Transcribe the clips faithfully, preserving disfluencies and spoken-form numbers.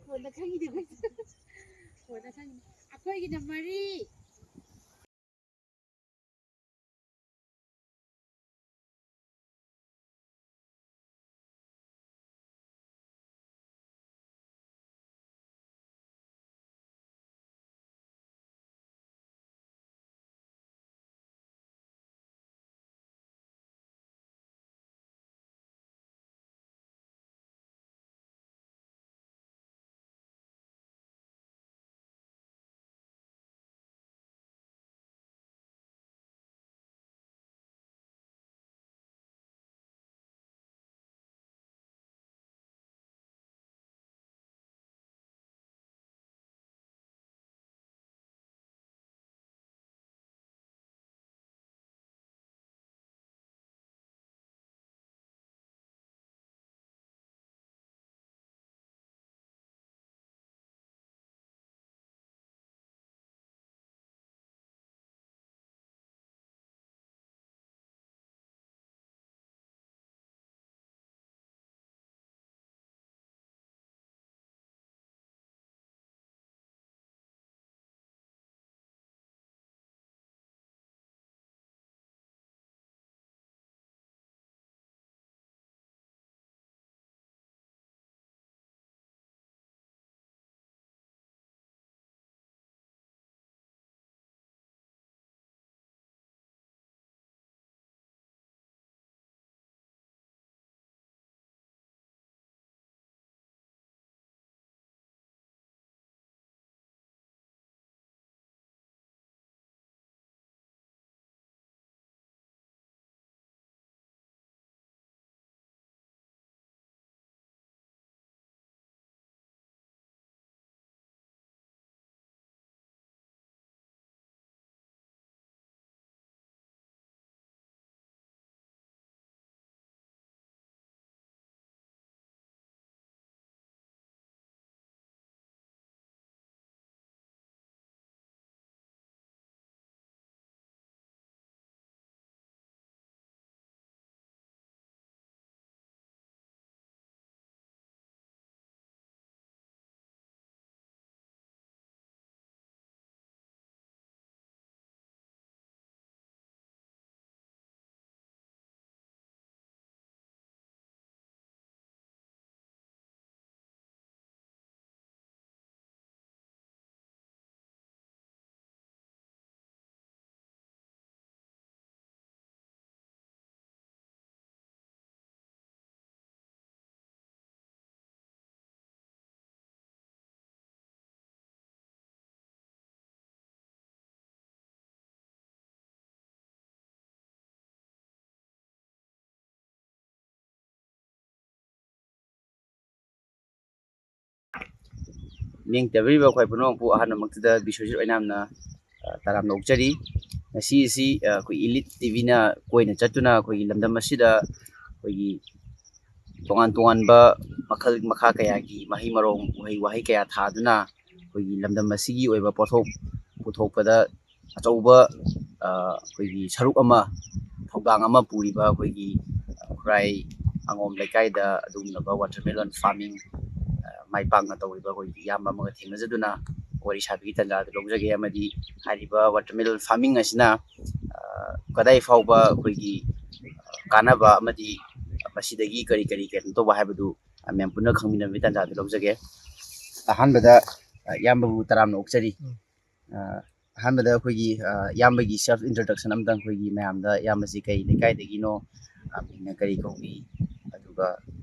ꯀꯣꯟꯅ ꯈꯪꯉꯤꯗꯤ ꯑꯩꯈꯣꯏꯁꯨ꯫ ꯀꯣꯟꯅ ꯈꯪꯉꯤ꯫ ꯑꯩꯈꯣꯏꯒꯤꯅ ꯃꯔꯤ꯫ ꯅꯤꯡꯇꯝꯕꯤꯔꯤꯕ ꯑꯩꯈꯣꯏ ꯄꯨꯝꯅꯃꯛꯄꯨ ꯑꯍꯥꯟꯕꯃꯛꯇꯗ ꯕꯤꯁ꯭ꯋꯖꯤꯠ ꯑꯣꯏꯅꯥꯝꯅ, ꯑ, ꯇꯔꯥꯝꯅ ꯑꯣꯛꯆꯔꯤ꯫ ꯉꯁꯤ ꯑꯁꯤ, ꯑ, ꯑꯩꯈꯣꯏ ꯏꯂꯤꯠ ꯇꯤꯚꯤꯅ ꯀꯣꯏꯅ ꯆꯠꯇꯨꯅ ꯑꯩꯈꯣꯏꯒꯤ ꯂꯝꯗꯝ ꯑꯁꯤꯗ ꯑꯩꯈꯣꯏꯒꯤ ꯇꯣꯉꯥꯟ ꯇꯣꯉꯥꯟꯕ ꯃꯈꯜ ꯃꯈꯥ ꯀꯌꯥꯒꯤ ꯃꯍꯩ ꯃꯔꯣꯡ, ꯎꯍꯩ ꯋꯥꯍꯩ ꯀꯌꯥ ꯊꯥꯗꯨꯅ ꯑꯩꯈꯣꯏꯒꯤ ꯂꯝꯗꯝ ꯑꯁꯤꯒꯤ ꯑꯣꯏꯕ ꯄꯣꯠꯊꯣꯛ ꯄꯨꯊꯣꯛꯄꯗ ꯑꯆꯧꯕ, ꯑ, ꯑꯩꯈꯣꯏꯒꯤ ꯁꯔꯨꯛ ꯑꯃ, ꯊꯧꯗꯥꯡ ꯑꯃ ꯄꯨꯔꯤꯕ ꯑꯩꯈꯣꯏꯒꯤ, ꯑ, ꯈꯨꯔꯥꯏ ꯑꯉꯣꯝ ꯂꯩꯀꯥꯏꯗ ꯑꯗꯨꯒꯨꯝꯂꯕ watermelon farming, ꯑ, ꯃꯥꯏ ꯄꯥꯛꯅ ꯇꯧꯔꯤꯕ ꯑꯩꯈꯣꯏꯒꯤ ꯏꯌꯥꯝꯕ ꯑꯃꯒ ꯊꯦꯡꯅꯖꯗꯨꯅ ꯋꯥꯔꯤ ꯁꯥꯕꯒꯤ ꯇꯥꯟꯖꯥ ꯑꯗꯨ ꯂꯧꯖꯒꯦ꯫ ꯑꯃꯗꯤ ꯍꯥꯏꯔꯤꯕ watermelon farming ꯑꯁꯤꯅ, ꯑ, ꯀꯗꯥꯏ ꯐꯥꯎꯕ ꯑꯩꯈꯣꯏꯒꯤ, ꯑ, ꯀꯥꯟꯅꯕ ꯑꯃꯗꯤ ꯃꯁꯤꯗꯒꯤ ꯀꯔꯤ ꯀꯔꯤ ꯀꯩꯅꯣ ꯇꯧꯕ ꯍꯥꯏꯕꯗꯨ, ꯑ, ꯃꯌꯥꯝ ꯄꯨꯟꯅ ꯈꯪꯃꯤꯟꯅꯕꯒꯤ ꯇꯥꯟꯖꯥ ꯑꯗꯨ ꯂꯧꯖꯒꯦ꯫ ꯑꯍꯥꯟꯕꯗ, ꯑ, ꯏꯌꯥꯝꯕꯕꯨ ꯇꯔꯥꯝꯅ ꯑꯣꯛꯆꯔꯤ꯫ ꯎꯝ꯫ ꯑ, ꯑꯍꯥꯟꯕꯗ ꯑꯩꯈꯣꯏꯒꯤ, ꯑ, ꯏꯌꯥꯝꯕꯒꯤ self introduction ꯑꯝꯇꯪ ꯑꯩꯈꯣꯏꯒꯤ ꯃꯌꯥꯝꯗ, ꯏꯌꯥꯝꯕꯁꯤ ꯀꯩ ꯂꯩꯀꯥꯏꯗꯒꯤꯅꯣ, ꯑ, ꯃꯤꯡꯅ ꯀꯔꯤ ꯀꯧꯏ, ꯑꯗꯨꯒ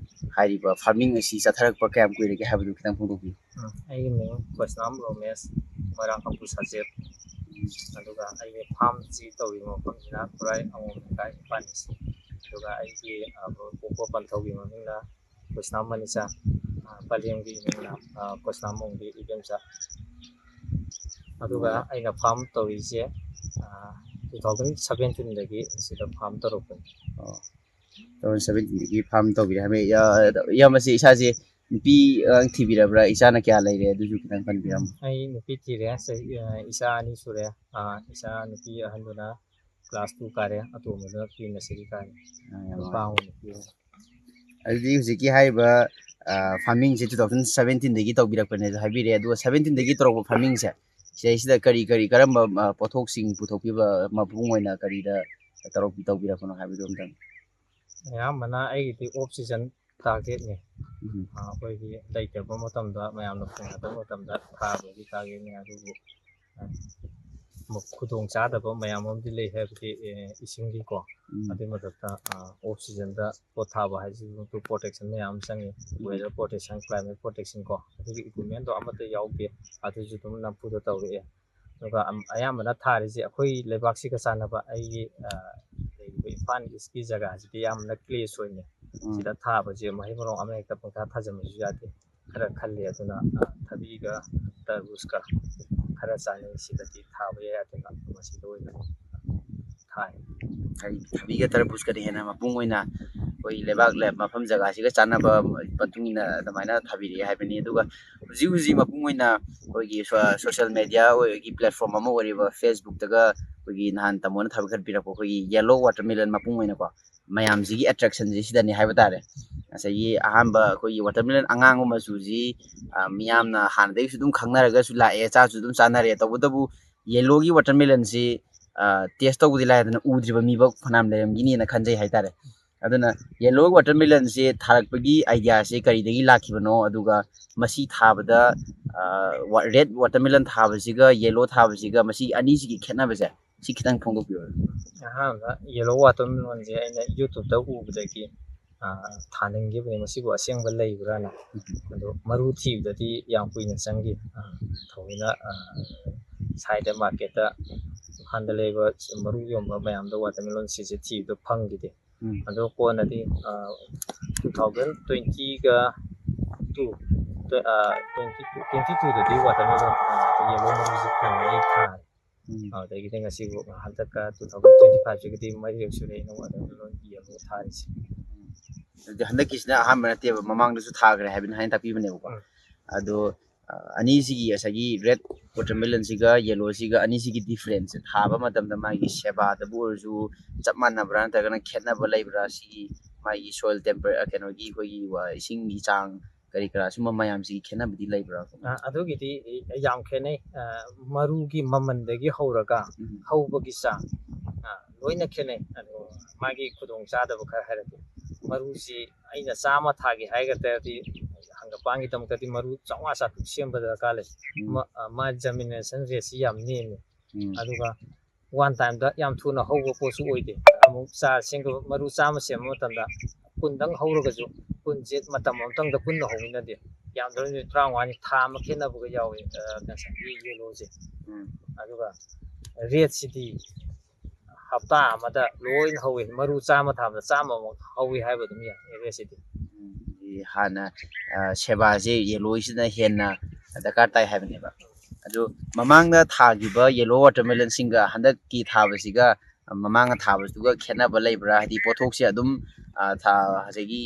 ꯍꯥꯏꯔꯤꯕ farming ꯑꯁꯤ ꯆꯠꯊꯔꯛꯄ ꯀꯌꯥꯝ ꯀꯨꯏꯔꯒꯦ ꯍꯥꯏꯕꯗꯨ ꯈꯤꯇꯪ ꯐꯣꯡꯗꯣꯛꯄꯤꯌꯨ꯫ ꯎꯝ, ꯑꯩꯒꯤ ꯃꯤꯡ ꯀꯣꯏꯁꯅꯥꯝ ꯔꯣꯃꯦꯁ, ꯃꯣꯏꯔꯥꯡ ꯀꯝꯄꯨ ꯁꯥꯖꯦꯠ꯫ ꯑꯗꯨꯒ ꯑꯩꯒꯤ farmꯁꯤ ꯇꯧꯔꯤꯕ ꯃꯐꯝꯁꯤꯅ ꯈꯨꯔꯥꯏ ꯑꯉꯣꯝ ꯂꯩꯀꯥꯏ ꯏꯝꯐꯥꯜ ꯏꯁ꯫ ꯑꯗꯨꯒ ꯑꯩꯒꯤ, ꯑ, ꯄꯣꯛꯄ ꯄꯟꯊꯧꯒꯤ ꯃꯃꯤꯡꯅ ꯀꯣꯏꯁꯅꯥꯝ ꯃꯅꯤꯆꯥ, ꯑ, ꯄꯂꯦꯝꯒꯤ ꯏꯃꯤꯡꯅ, ꯑ, ꯀꯣꯏꯁꯅꯥꯝ ꯃꯣꯡꯕꯤ ꯏꯕꯦꯝꯆꯥ꯫ ꯑꯗꯨꯒ ꯑꯣ꯫ ꯑꯩꯅ farm ꯇꯧꯔꯤꯁꯦ, ꯑ, two thousand seventeenꯗꯒꯤ ꯁꯤꯗ farm ꯇꯧꯔꯛꯄꯅꯤ꯫ ꯑꯣ꯫ Two thousand seventeenꯗꯒꯤ farm ꯇꯧꯕꯤꯔꯦ ꯍꯥꯏꯕ꯫ ꯏꯌꯥ-, ꯏꯌꯥꯝꯕꯁꯦ ꯏꯁꯥꯁꯦ ꯅꯨꯄꯤ ꯑꯉꯥꯡ ꯊꯤꯕꯤꯔꯕ꯭ꯔꯥ? ꯏꯆꯥꯅ ꯀꯌꯥ ꯂꯩꯔꯦ? ꯑꯗꯨꯁꯨ ꯈꯤꯇꯪ ꯄꯟꯕꯤꯔꯝꯃꯨ꯫ ꯎꯝ, ꯑꯩ ꯅꯨꯄꯤ ꯊꯤꯔꯦ꯫ ꯆꯍꯤ, ꯑ, ꯏꯆꯥ ꯑꯅꯤ ꯁꯨꯔꯦ꯫ ꯑ, ꯏꯆꯥ ꯅꯨꯄꯤ ꯑꯍꯟꯗꯨꯅ class two ꯀꯥꯔꯦ, ꯑꯇꯣꯝꯕꯗꯨꯅ pre nursery ꯀꯥꯔꯦ꯫ ꯑ, ꯌꯥꯝ ꯅꯨꯄꯥ ꯅꯨꯡꯉꯥꯏ꯫ ꯑꯃ ꯅꯨꯄꯤ ꯑꯃ꯫ ꯑꯗꯨꯗꯤ ꯍꯧꯖꯤꯛꯀꯤ ꯍꯥꯏꯔꯤꯕ, ꯑ, farmingꯁꯦ two thousand seventeenꯗꯒꯤ ꯇꯧꯕꯤꯔꯛꯄꯅꯦꯁꯨ ꯍꯥꯏꯕꯤꯔꯦ꯫ ꯑꯗꯨꯒ seventeenꯗꯒꯤ ꯇꯧꯔꯛꯄ farmingꯁꯦ, ꯁꯤꯗꯩꯁꯤꯗ ꯀꯔꯤ ꯀꯔꯤ, ꯀꯔꯝꯕ, ꯑ, ꯄꯣꯠꯊꯣꯛꯁꯤꯡ ꯄꯨꯊꯣꯛꯄꯤꯕ, ꯃꯄꯨꯡ ꯑꯣꯏꯅ ꯀꯔꯤꯗ ꯇꯧꯔꯛ-, ꯇꯧꯕꯤꯔꯛꯄꯅꯣ ꯍꯥꯏꯕꯗꯨ ꯑꯝꯇꯪ꯫ ꯑꯌꯥꯝꯕꯅ ꯑꯩꯒꯤꯗꯤ off season targetꯅꯤ꯫ ꯎꯝ꯫ ꯑ, ꯑꯩꯈꯣꯏꯒꯤ ꯂꯩꯇꯕ ꯃꯇꯝꯗ, ꯃꯌꯥꯝꯅ ꯐꯪꯅꯗꯕ ꯃꯇꯝꯗ ꯊꯥꯕꯒꯤ targetꯅꯤ꯫ ꯑꯗꯨꯕꯨ, ꯑ, ꯈꯨꯗꯣꯡ ꯆꯥꯗꯕ ꯃꯌꯥꯝ ꯑꯃꯗꯤ ꯂꯩ, ꯍꯥꯏꯕꯗꯤ, ꯑꯦ, ꯏꯁꯤꯡꯒꯤꯀꯣ꯫ ꯎꯝ꯫ ꯑꯗꯨꯏ ꯃꯊꯛꯇ, ꯑ, off seasonꯗ ꯄꯣꯠ ꯊꯥꯕ ꯍꯥꯏꯁꯤꯃꯛꯇꯕꯨ protection ꯃꯌꯥꯝ ꯑꯃ ꯆꯪꯉꯤ꯫ ꯎꯝ꯫ Weather protection, climate protection ꯀꯣ, ꯑꯗꯨꯒꯤ equipmentꯗꯣ ꯑꯃꯠꯇ ꯌꯥꯎꯗꯦ꯫ ꯑꯗꯨꯁꯨ ꯑꯗꯨꯝ ꯅꯝꯐꯨꯗ ꯇꯧꯔꯛꯑꯦ꯫ ꯑꯗꯨꯒ ꯑꯝ-, ꯑꯌꯥꯝꯕꯅ ꯊꯥꯔꯤꯁꯦ ꯑꯩꯈꯣꯏ ꯂꯩꯕꯥꯛꯁꯤꯒ ꯆꯥꯟꯅꯕ, ꯑꯩꯒꯤ, ꯑ, ꯂꯩꯔꯤꯕ ꯏꯝꯐꯥꯜ ꯏꯁꯀꯤ ꯖꯒꯥꯁꯤꯗꯤ ꯌꯥꯝꯅ clay soilꯅꯦ꯫ ꯎꯝ꯫ ꯁꯤꯗ ꯊꯥꯕꯁꯦ ꯃꯍꯩ ꯃꯔꯣꯡ ꯑꯃ ꯍꯦꯛꯇ ꯄꯪꯊꯥ ꯊꯥꯖꯤꯟꯕꯁꯨ ꯌꯥꯗꯦ꯫ ꯈꯔ ꯈꯜꯂꯤ꯫ ꯑꯗꯨꯅ ꯑ, ꯊꯕꯤꯒ ꯇꯔꯕꯨꯖꯀ ꯈꯔ ꯆꯥꯅꯩ꯫ ꯁꯤꯗꯗꯤ ꯊꯥꯕ ꯌꯥꯏ꯫ ꯑꯗꯨꯅ ꯃꯁꯤꯗ ꯑꯣꯏꯅ ꯊꯥꯏ꯫ ꯍꯥꯏꯗꯤ ꯊꯕꯤꯒ ꯇꯔꯕꯨꯖꯀꯗꯤ ꯍꯦꯟꯅ ꯃꯄꯨꯡ ꯑꯣꯏꯅ ꯑꯩꯈꯣꯏ ꯂꯩꯕꯥꯛ ꯂꯩ- ꯃꯐꯝ ꯖꯒꯥꯁꯤꯒ ꯆꯥꯟꯅꯕ ꯃꯇꯨꯡ ꯏꯟꯅ ꯑꯗꯨꯃꯥꯏꯅ ꯊꯥꯕꯤꯔꯛꯑꯦ ꯍꯥꯏꯕꯅꯤ꯫ ꯑꯗꯨꯒ ꯍꯧꯖꯤꯛ ꯍꯧꯖꯤꯛ ꯃꯄꯨꯡ ꯑꯣꯏꯅ ꯑꯩꯈꯣꯏꯒꯤ ꯁꯣ- ꯁꯣꯁꯤꯌꯦꯜ ꯃꯦꯗꯤꯌꯥ ꯑꯣꯏꯔꯒꯤ ꯄ꯭ꯂꯦꯠꯐꯣꯝ ꯑꯃ ꯑꯣꯏꯔꯤꯕ ꯐꯦꯁꯕꯨꯛꯇꯒ ꯑꯩꯈꯣꯏꯒꯤ ꯅꯍꯥꯟ ꯇꯥꯃꯣꯅ ꯊꯥꯒꯠꯄꯤꯔꯛꯄ ꯑꯩꯈꯣꯏꯒꯤ ꯌꯦꯂꯣ ꯋꯥꯇꯔꯃꯦꯂꯟ ꯃꯄꯨꯡ ꯑꯣꯏꯅꯀꯣ ꯃꯌꯥꯝꯁꯤꯒꯤ ꯑꯦꯇ꯭ꯔꯦꯛꯁꯟꯁꯦ ꯁꯤꯗꯅꯤ ꯍꯥꯏꯕ ꯇꯥꯔꯦ꯫ ꯉꯁꯥꯏꯒꯤ ꯑꯍꯥꯟꯕ ꯑꯩꯈꯣꯏꯒꯤ ꯋꯥꯇꯔꯃꯦꯂꯟ ꯑꯉꯥꯡꯕ ꯃꯆꯨꯁꯤ ꯑ, ꯃꯤꯌꯥꯝꯅ ꯍꯥꯟꯅꯗꯒꯤꯁꯨ ꯑꯗꯨꯝ ꯈꯪꯅꯔꯒꯁꯨ ꯂꯥꯛꯑꯦ, ꯆꯥꯁꯨ ꯑꯗꯨꯝ ꯆꯥꯅꯔꯦ꯫ ꯇꯧꯕꯇꯕꯨ ꯌꯦꯂꯣꯒꯤ ꯋꯥꯇꯔꯃꯦꯂꯟꯁꯤ ꯇꯦꯁ ꯇꯧꯕꯗꯤ ꯂꯥꯏꯗꯅ ꯎꯗ꯭ꯔꯤꯕ ꯃꯤꯐꯥꯎ ꯐꯅꯌꯥꯝ ꯂꯩꯔꯝꯒꯅꯤꯅ ꯈꯟꯖꯩ ꯍꯥꯏꯇꯥꯔꯦ꯫ ꯑꯗꯨꯅ ꯌꯦꯂꯣ ꯋꯥꯇꯔꯃꯦꯂꯟꯁꯤ ꯊꯥꯔꯛꯄꯒꯤ ꯑꯥꯏꯗꯤꯌꯥꯁꯤ ꯀꯔꯤꯗꯒꯤ ꯂꯥꯛꯈꯤꯕꯅꯣ, ꯑꯗꯨꯒ ꯃꯁꯤ ꯊꯥꯕꯗ ꯔꯦꯠ ꯋꯥꯇꯔꯃꯦꯂꯟ ꯊꯥꯕꯁꯤꯒ ꯌꯦꯂꯣ ꯊꯥꯕꯁꯤꯒ ꯃꯁꯤ ꯑꯅꯤꯁꯤꯒꯤ ꯈꯦꯠꯅꯕꯁꯦ ꯁꯤ ꯈꯤꯇꯪ ꯐꯣꯡꯗꯣꯛꯄꯤꯌꯨ꯫ ꯑꯍꯥꯟꯕ ꯌꯦꯂꯣ ꯋꯥꯇꯔꯃꯦꯂꯣꯟꯁꯦ ꯑꯩꯅ ꯌꯨꯇ꯭ꯌꯨꯕꯇ ꯎꯕꯗꯒꯤ ꯑ, ꯊꯥꯅꯤꯡꯈꯤꯕꯅꯤ, ꯃꯁꯤꯕꯨ ꯑꯁꯦꯡꯕ ꯂꯩꯕ꯭ꯔꯥꯅ꯫ ꯑꯗꯣ ꯃꯔꯨ ꯊꯤꯕꯗꯗꯤ ꯌꯥꯝ ꯀꯨꯏꯅ ꯆꯪꯈꯤ꯫ ꯑ, ꯊꯑꯣꯏꯅ ꯑ, ꯁ꯭ꯋꯥꯏꯗ ꯃꯥꯔꯀꯦꯠꯇ ꯏꯝꯐꯥꯜꯗ ꯂꯩꯕ ꯃꯔꯨ ꯌꯣꯟꯕ ꯃꯌꯥꯝꯗ ꯋꯥꯇꯔꯃꯦꯂꯣꯟ ꯁꯤꯁꯦ ꯊꯤꯕꯗꯣ ꯐꯪꯈꯤꯗꯦ꯫ ꯎꯝ. ꯑꯗꯣ ꯀꯣꯟꯅꯗꯤ ꯇꯨ ꯊꯥꯎꯖꯟ ꯇ꯭ꯋꯦꯟꯇꯤꯒ ꯇꯨ ꯇ꯭ꯋꯦꯟꯇꯤ ꯇꯨ ꯇ꯭ꯋꯦꯟꯇꯤ ꯇꯨꯗꯗꯤ ꯋꯥꯇꯔꯃꯦꯂꯣꯟ ꯌꯦꯂꯣ ꯃꯔꯨꯁꯦ ꯐꯪꯉꯦ, ꯑꯩ ꯊꯥꯔꯦ꯫ ꯎꯝ. ꯑꯗꯨꯗꯒꯤꯗꯤ ꯉꯁꯤꯕꯨ ꯍꯟꯗꯛꯀ ꯇꯨ ꯊꯥꯎꯖꯟ ꯇ꯭ꯋꯦꯟꯇꯤ ꯐꯥꯏꯚꯁꯤꯒꯗꯤ ꯃꯔꯤꯔꯛ ꯁꯨꯔꯦ ꯑꯩꯅ ꯋꯥꯇꯔꯃꯦꯂꯣꯟ ꯌꯦꯂꯣ ꯊꯥꯔꯤꯁꯦ꯫ ꯑꯗꯨꯗꯤ ꯍꯟꯗꯛꯀꯤꯁꯤꯅ ꯑꯍꯥꯟꯕ ꯅꯠꯇꯦꯕ, ꯃꯃꯥꯡꯗꯁꯨ ꯊꯥꯈ꯭ꯔꯦ ꯍꯥꯏꯕꯅ ꯍꯥꯏꯅ ꯇꯥꯛꯄꯤꯕꯅꯦꯕꯀꯣ꯫ ꯎꯝ. ꯑꯗꯣ ꯑ, ꯑꯅꯤꯁꯤꯒꯤ ꯉꯁꯥꯏꯒꯤ ꯔꯦꯠ ꯋꯥꯇꯔꯃꯦꯂꯟꯁꯤꯒ ꯌꯦꯂꯣꯁꯤꯒ ꯑꯅꯤꯁꯤꯒꯤ ꯗꯤꯐ꯭ꯔꯦꯟꯁꯁꯦ ꯊꯥꯕ ꯃꯇꯝꯗ ꯃꯥꯒꯤ ꯁꯦꯕꯥꯗꯕꯨ ꯑꯣꯏꯔꯁꯨ ꯆꯞ ꯃꯥꯟꯅꯕ꯭ꯔꯥ ꯅꯠꯇ꯭ꯔꯒꯅ ꯈꯦꯠꯅꯕ ꯂꯩꯕ꯭ꯔꯥ? ꯁꯤꯒꯤ ꯃꯥꯒꯤ ꯁꯣꯏꯜ ꯇꯦꯝꯄꯔ ꯀꯩꯅꯣꯒꯤ ꯑꯩꯈꯣꯏꯒꯤ ꯋꯥ- ꯏꯁꯤꯡꯒꯤ ꯆꯥꯡ ꯀꯔꯤ ꯀꯔꯥ ꯁꯨꯝꯕ ꯃꯌꯥꯝꯁꯤꯒꯤ ꯈꯦꯠꯅꯕꯗꯤ ꯂꯩꯕ꯭ꯔꯥ? ꯑ, ꯑꯗꯨꯒꯤꯗꯤ ꯌꯥꯝ ꯈꯦꯠꯅꯩ꯫ ꯑ, ꯃꯔꯨꯒꯤ ꯃꯃꯜꯗꯒꯤ ꯍꯧꯔꯒ ꯎꯝ. ꯍꯧꯕꯒꯤ ꯆꯥꯡ, ꯑ, ꯂꯣꯏꯅ ꯈꯦꯠꯅꯩ꯫ ꯑꯗꯣ ꯃꯥꯒꯤ ꯈꯨꯗꯣꯡ ꯆꯥꯗꯕ ꯈꯔ ꯍꯥꯏꯔꯛꯀꯦ꯫ ꯃꯔꯨꯁꯤ ꯑꯩꯅ ꯆꯥꯝꯃ ꯊꯥꯒꯦ ꯍꯥꯏꯔꯒꯗꯤ ꯍꯪꯒꯄꯥꯟꯒꯤꯗꯃꯛꯇꯗꯤ ꯃꯔꯨ ꯆꯥꯝꯃꯉꯥ ꯆꯥꯇ꯭ꯔꯨꯛ ꯁꯦꯝꯕ ꯗꯔꯀꯥꯔ ꯂꯩ꯫ ꯎꯝ. ꯃ-, ꯑ, ꯃꯥ ꯖꯔꯃꯤꯅꯦꯁꯟ ꯔꯦꯠꯁꯤ ꯌꯥꯝ ꯅꯦꯝꯃꯤ꯫ ꯎꯝ. ꯑꯗꯨꯒ ꯋꯥꯟ ꯇꯥꯏꯝꯗ ꯌꯥꯝ ꯊꯨꯅ ꯍꯧꯕ ꯄꯣꯠꯁꯨ ꯑꯣꯏꯗꯦ꯫ ꯑꯃꯨꯛ ꯆꯥꯔ ꯁꯦꯝꯒ ꯃꯔꯨ ꯆꯥꯝꯃ ꯁꯦꯝꯕ ꯃꯇꯝꯗ ꯀꯨꯟꯗꯪ ꯍꯧꯔꯒꯁꯨ ꯀꯨꯟꯁꯦ ꯃꯇꯝ ꯑꯃꯇꯪꯗ ꯄꯨꯟꯅ ꯍꯧꯃꯤꯟꯅꯗꯦ꯫ ꯌꯥꯝꯗ꯭ꯔꯕꯗ ꯅꯨꯃꯤꯠ ꯇꯔꯥꯃꯉꯥꯅꯤ, ꯊꯥ ꯑꯃ ꯈꯦꯠꯅꯕꯒ ꯌꯥꯎꯋꯦ, ꯑ, ꯉꯁꯥꯏꯒꯤ ꯌꯦꯂꯣꯁꯦ꯫ ꯎꯝ. ꯑꯗꯨꯒ ꯔꯦꯠꯁꯤꯗꯤ ꯍꯞꯇꯥ ꯑꯃꯗ ꯂꯣꯏꯅ ꯍꯧꯋꯤ꯫ ꯃꯔꯨ ꯆꯥꯝꯃ ꯊꯥꯕꯗ ꯆꯥꯝꯃꯃꯨꯛ ꯍꯧꯋꯤ ꯍꯥꯏꯕ ꯑꯗꯨꯝ ꯌꯥꯏ ꯔꯦꯠꯁꯤꯗꯤ꯫ ꯎꯝ. ꯍꯥꯟꯅ ꯁꯦꯕꯥꯁꯦ ꯌꯦꯜꯂꯣꯁꯤꯅ ꯍꯦꯟꯅ ꯗꯔꯀꯥꯔ ꯇꯥꯏ ꯍꯥꯏꯕꯅꯦꯕ꯫ ꯑꯗꯨ ꯃꯃꯥꯡꯗ ꯊꯥꯈꯤꯕ ꯌꯦꯜꯂꯣ ꯋꯥꯇꯔꯃꯦꯂꯟꯁꯤꯡꯒ ꯍꯟꯗꯛꯀꯤ ꯊꯥꯕꯁꯤꯒ, ꯃꯃꯥꯡꯗ ꯊꯥꯕꯗꯨꯒ ꯈꯦꯠꯅꯕ ꯂꯩꯕ꯭ꯔꯥ? ꯍꯥꯏꯗꯤ ꯄꯣꯠꯊꯣꯛꯁꯦ ꯑꯗꯨꯝ ꯉꯁꯥꯏꯒꯤ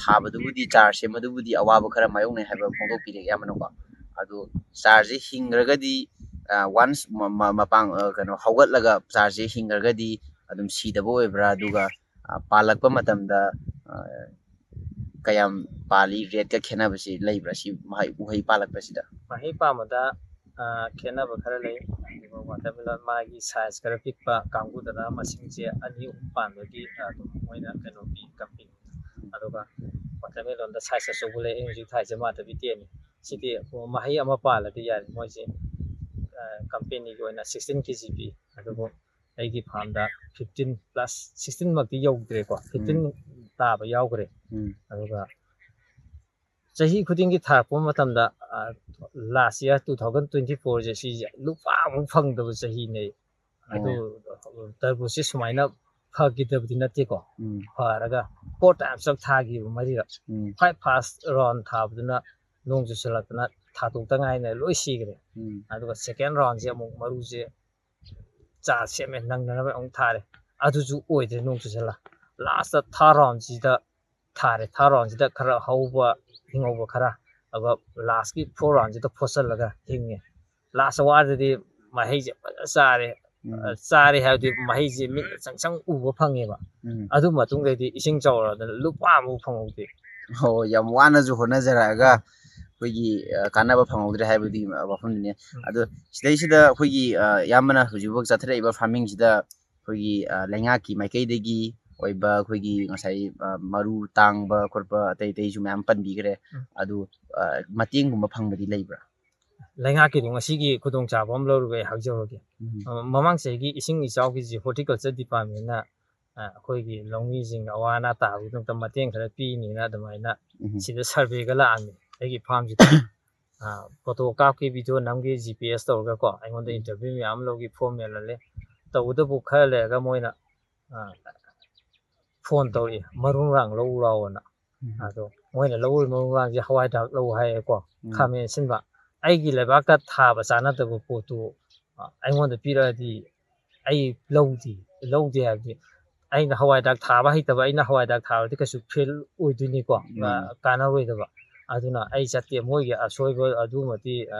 ꯊꯥꯕꯗꯨꯕꯨꯗꯤ, ꯆꯥꯔ ꯁꯦꯝꯕꯗꯨꯕꯨꯗꯤ ꯑꯋꯥꯕ ꯈꯔ ꯃꯥꯌꯣꯛꯅꯩ ꯍꯥꯏꯕ ꯐꯣꯡꯗꯣꯛꯄꯤꯔꯦ ꯑꯌꯥꯝꯕꯅꯀꯣ꯫ ꯑꯗꯨ ꯆꯥꯔꯁꯦ ꯍꯤꯡꯈ꯭ꯔꯒꯗꯤ, ꯋꯥꯟꯁ ꯃꯄꯥꯡ ꯀꯩꯅꯣ ꯍꯧꯒꯠꯂꯒ ꯆꯥꯔꯁꯦ ꯍꯤꯡꯈ꯭ꯔꯒꯗꯤ ꯑꯗꯨꯝ ꯁꯤꯗꯕ ꯑꯣꯏꯕ꯭ꯔꯥ? ꯑꯗꯨꯒ ꯄꯥꯜꯂꯛꯄ ꯃꯇꯝꯗ ꯀꯌꯥꯝ ꯄꯥꯜꯂꯤ, ꯔꯦꯠꯀ ꯈꯦꯠꯅꯕꯁꯤ ꯂꯩꯕ꯭ꯔꯥ, ꯁꯤ ꯃꯍꯩ ꯎꯍꯩ ꯄꯥꯜꯂꯛꯄꯁꯤꯗ? ꯃꯍꯩ ꯄꯥꯟꯕꯗ ꯈꯦꯠꯅꯕ ꯈꯔ ꯂꯩ꯫ ꯑꯗꯨꯒ ꯋꯥꯇꯔꯃꯦꯂꯣꯟ ꯃꯥꯒꯤ ꯁꯥꯏꯖ ꯈꯔ ꯄꯤꯛꯄ ꯀꯥꯡꯕꯨꯗꯅ ꯃꯁꯤꯡꯁꯦ ꯑꯅꯤ ꯑꯍꯨꯝ ꯄꯥꯟꯕꯒꯤ ꯑꯗꯨꯝ ꯃꯣꯏꯅ ꯀꯩꯅꯣ ꯄꯤ, ꯀꯝꯄꯦꯅꯤ꯫ ꯑꯗꯨꯒ ꯋꯥꯇꯔꯃꯦꯂꯣꯟꯗ ꯁꯥꯏꯖ ꯑꯆꯧꯕ ꯂꯩ꯫ ꯑꯩ ꯍꯧꯖꯤꯛ ꯊꯥꯏꯁꯦ ꯃꯥꯗꯕꯤ ꯇꯦꯟꯅꯤ꯫ ꯁꯤꯗꯤ ꯃꯍꯩ ꯑꯃ ꯄꯥꯜꯂꯗꯤ ꯌꯥꯔꯦ꯫ ꯃꯣꯏꯁꯦ ꯀꯝꯄꯦꯅꯤꯒꯤ ꯑꯣꯏꯅ ꯁꯤꯛꯁꯇꯤꯟ ꯀꯦ ꯖꯤ ꯄꯤ꯫ ꯑꯗꯨꯕꯨ ꯑꯩꯒꯤ ꯐꯥꯔꯝꯗ ꯐꯤꯐꯇꯤꯟ ꯄ꯭ꯂꯁ, ꯁꯤꯛꯁꯇꯤꯟꯃꯛꯇꯤ ꯌꯧꯗ꯭ꯔꯦꯀꯣ, ꯐꯤꯐꯇꯤꯟ ꯎꯝ꯫ ꯇꯥꯕ ꯌꯥꯎꯈ꯭ꯔꯦ꯫ ꯎꯝ꯫ ꯑꯗꯨꯒ ꯆꯍꯤ ꯈꯨꯗꯤꯡꯒꯤ ꯊꯥꯔꯛꯄ ꯃꯇꯝꯗ, ꯂꯥꯁ ꯏꯌꯥꯔ ꯇꯨ ꯊꯥꯎꯖꯟ ꯇ꯭ꯋꯦꯟꯇꯤ ꯐꯣꯔꯁꯦ, ꯁꯤꯁꯦ ꯂꯨꯄꯥ ꯑꯃꯨꯛ ꯐꯪꯗꯕ ꯆꯍꯤꯅꯦ꯫ ꯑꯗꯨ ꯑꯣ꯫ ꯇꯔꯕꯨꯖꯁꯦ ꯁꯨꯃꯥꯏꯅ ꯐꯈꯤꯗꯕꯗꯤ ꯅꯠꯇꯦꯀꯣ꯫ ꯎꯝ꯫ ꯐꯔꯒ ꯐꯣꯔ ꯇꯥꯏꯝꯁ ꯑꯃ ꯊꯥꯈꯤꯕ, ꯃꯔꯤꯔꯛ꯫ ꯎꯝ꯫ ꯈ꯭ꯋꯥꯏ ꯐꯥꯔꯁ ꯔꯥꯎꯟ ꯊꯥꯕꯗꯨꯅ ꯅꯣꯡ ꯆꯨꯁꯜꯂꯛꯇꯅ ꯊꯥꯗꯣꯛꯇ ꯉꯥꯏꯅ ꯂꯣꯏ ꯁꯤꯈ꯭ꯔꯦ꯫ ꯎꯝ꯫ ꯑꯗꯨꯒ ꯁꯦꯀꯦꯟ ꯔꯥꯎꯟꯁꯦ ꯑꯃꯨꯛ ꯃꯔꯨꯁꯦ ꯆꯥꯔ ꯁꯦꯝꯃꯦ, ꯅꯪꯅꯅꯕ ꯑꯃꯨꯛ ꯊꯥꯔꯦ꯫ ꯑꯗꯨꯁꯨ ꯑꯣꯏꯗ꯭ꯔꯦ, ꯅꯣꯡ ꯆꯨꯁꯜꯂ꯫ ꯂꯥꯁꯇ ꯊꯥꯔ ꯔꯥꯎꯟꯁꯤꯗ ꯊꯥꯔꯦ꯫ ꯊꯥꯔ ꯔꯥꯎꯟꯁꯤꯗ ꯈꯔ ꯍꯧꯕ, ꯍꯤꯡꯍꯧꯕ ꯈꯔ, ꯑꯗꯨꯒ ꯂꯥꯁꯀꯤ ꯐꯣꯔ ꯔꯥꯎꯟꯁꯤꯗ ꯐꯣꯠꯆꯜꯂꯒ ꯍꯤꯡꯉꯦ꯫ ꯂꯥꯁ ꯑꯋꯥꯔꯗꯗꯤ ꯃꯍꯩꯁꯦ ꯐꯖꯅ ꯆꯥꯔꯦ꯫ ꯎꯝ꯫ ꯆꯥꯔꯦ ꯍꯥꯏꯕꯗꯤ ꯃꯍꯩꯁꯦ ꯃꯤꯠꯅ ꯆꯪ ꯆꯪ ꯎꯕ ꯐꯪꯉꯦꯕ꯫ ꯎꯝ꯫ ꯑꯗꯨ ꯃꯇꯨꯡꯗꯩꯗꯤ ꯏꯁꯤꯡ ꯆꯥꯎꯔꯗꯅ ꯂꯨꯄꯥ ꯑꯃꯐꯥꯎ ꯐꯪꯍꯧꯗꯦ꯫ ꯑꯣ, ꯌꯥꯝ ꯋꯥꯅꯁꯨ ꯍꯣꯠꯅꯖꯔꯛꯑꯒ ꯑꯩꯈꯣꯏꯒꯤ, ꯑ, ꯀꯥꯟꯅꯕ ꯐꯪꯍꯧꯗ꯭ꯔꯦ ꯍꯥꯏꯕꯗꯨꯒꯤ ꯋꯥꯐꯝꯗꯨꯅꯤ꯫ ꯎꯝ꯫ ꯑꯗꯣ ꯁꯤꯗꯩꯁꯤꯗ ꯑꯩꯈꯣꯏꯒꯤ, ꯑ, ꯏꯌꯥꯝꯕꯅ ꯍꯧꯖꯤꯛꯐꯥꯎ ꯆꯠꯊꯔꯛꯏꯕ ꯐꯥꯔꯃꯤꯡꯁꯤꯗ ꯑꯩꯈꯣꯏꯒꯤ, ꯑ, ꯂꯩꯉꯥꯛꯀꯤ ꯃꯥꯏꯀꯩꯗꯒꯤ ꯑꯣꯏꯕ ꯑꯩꯈꯣꯏꯒꯤ ꯉꯁꯥꯏ, ꯑ, ꯃꯔꯨ ꯇꯥꯡꯕ ꯈꯣꯠꯄ ꯑꯇꯩ ꯑꯇꯩꯁꯨ ꯃꯌꯥꯝ ꯄꯟꯕꯤꯈ꯭ꯔꯦ꯫ ꯎꯝ꯫ ꯑꯗꯨ, ꯑ, ꯃꯇꯦꯡꯒꯨꯝꯕ ꯐꯪꯕꯗꯤ ꯂꯩꯕ꯭ꯔꯥ? ꯂꯩꯉꯥꯛꯀꯤꯗꯣ ꯉꯁꯤꯒꯤ ꯈꯨꯗꯣꯡꯆꯥꯕ ꯑꯃ ꯂꯧꯔꯒ ꯑꯩ ꯍꯥꯏꯖꯍꯧꯔꯒꯦ꯫ ꯎꯝ꯫ ꯑ, ꯃꯃꯥꯡ ꯆꯍꯤꯒꯤ ꯏꯁꯤꯡ ꯏꯆꯥꯎꯒꯤꯁꯤ ꯍꯣꯔꯇꯤꯀꯜꯆꯔ ꯗꯤꯄꯥꯔꯠꯃꯦꯟꯅ, ꯑ, ꯑꯩꯈꯣꯏꯒꯤ ꯂꯧꯃꯤꯁꯤꯡ ꯑꯋꯥ ꯑꯅꯥ ꯇꯥꯕꯒꯤꯗꯃꯛꯇ ꯃꯇꯦꯡ ꯈꯔ ꯄꯤꯅꯤꯅ ꯑꯗꯨꯃꯥꯏꯅ ꯎꯝ꯫ ꯁꯤꯗ ꯁꯔꯚꯦꯒ ꯂꯥꯛꯑꯝꯃꯤ ꯑꯩꯒꯤ ꯐꯥꯔꯝꯁꯤꯗ꯫ ꯑ, ꯐꯣꯇꯣ ꯀꯥꯞꯀꯦ, ꯚꯤꯗꯤꯑꯣ ꯅꯝꯒꯦ, ꯖꯤ ꯄꯤ ꯑꯦꯁ ꯇꯧꯔꯒꯀꯣ, ꯑꯩꯉꯣꯟꯗ ꯎꯝ꯫ ꯏꯟꯇꯔꯚ꯭ꯌꯨ ꯃꯌꯥꯝ ꯂꯧꯈꯤ, ꯐꯣꯔꯝ ꯃꯦꯜꯍꯜꯂꯦ꯫ ꯇꯧꯕꯇꯕꯨ ꯈꯔ ꯂꯩꯔꯒ ꯃꯣꯏꯅ, ꯑ, ꯐꯣꯟ ꯇꯧꯔꯛꯏ, "ꯃꯔꯨ ꯃꯔꯥꯡ ꯂꯧ ꯂꯥꯛꯑꯣꯅ"꯫ ꯑꯗꯣ ꯃꯣꯏꯅ ꯂꯧꯔꯤꯕ ꯃꯔꯨ ꯃꯔꯥꯡꯁꯦ ꯍꯋꯥꯏ ꯊꯔꯥꯛ ꯂꯧ ꯍꯥꯏꯌꯦꯀꯣ, ꯎꯝ꯫ ꯈꯥꯃꯦꯟ ꯑꯁꯤꯟꯕ꯫ ꯑꯩꯒꯤ ꯂꯩꯕꯥꯛꯇ ꯊꯥꯕ ꯆꯥꯅꯗꯕ ꯄꯣꯠꯇꯨ, ꯑ, ꯑꯩꯉꯣꯟꯗ ꯄꯤꯔꯛꯑꯗꯤ ꯑꯩ ꯂꯧꯗꯦ꯫ ꯂꯧꯗꯦ ꯍꯥꯏꯕꯗꯤ ꯑꯩꯅ ꯍꯋꯥꯏ ꯊꯔꯥꯛ ꯊꯥꯕ ꯍꯩꯇꯕ, ꯑꯩꯅ ꯍꯋꯥꯏ ꯊꯔꯥꯛ ꯊꯥꯕꯗꯤ ꯀꯩꯁꯨ ꯐꯦꯜ ꯑꯣꯏꯗꯣꯏꯅꯤꯀꯣ, ꯑ, ꯎꯝ꯫ ꯀꯥꯟꯅꯔꯣꯏꯗꯕ꯫ ꯑꯗꯨꯅ ꯑꯩ ꯆꯠꯇꯦ꯫ ꯃꯣꯏꯒꯤ ꯑꯁꯣꯏꯕ ꯑꯗꯨꯃꯗꯤ, ꯑ,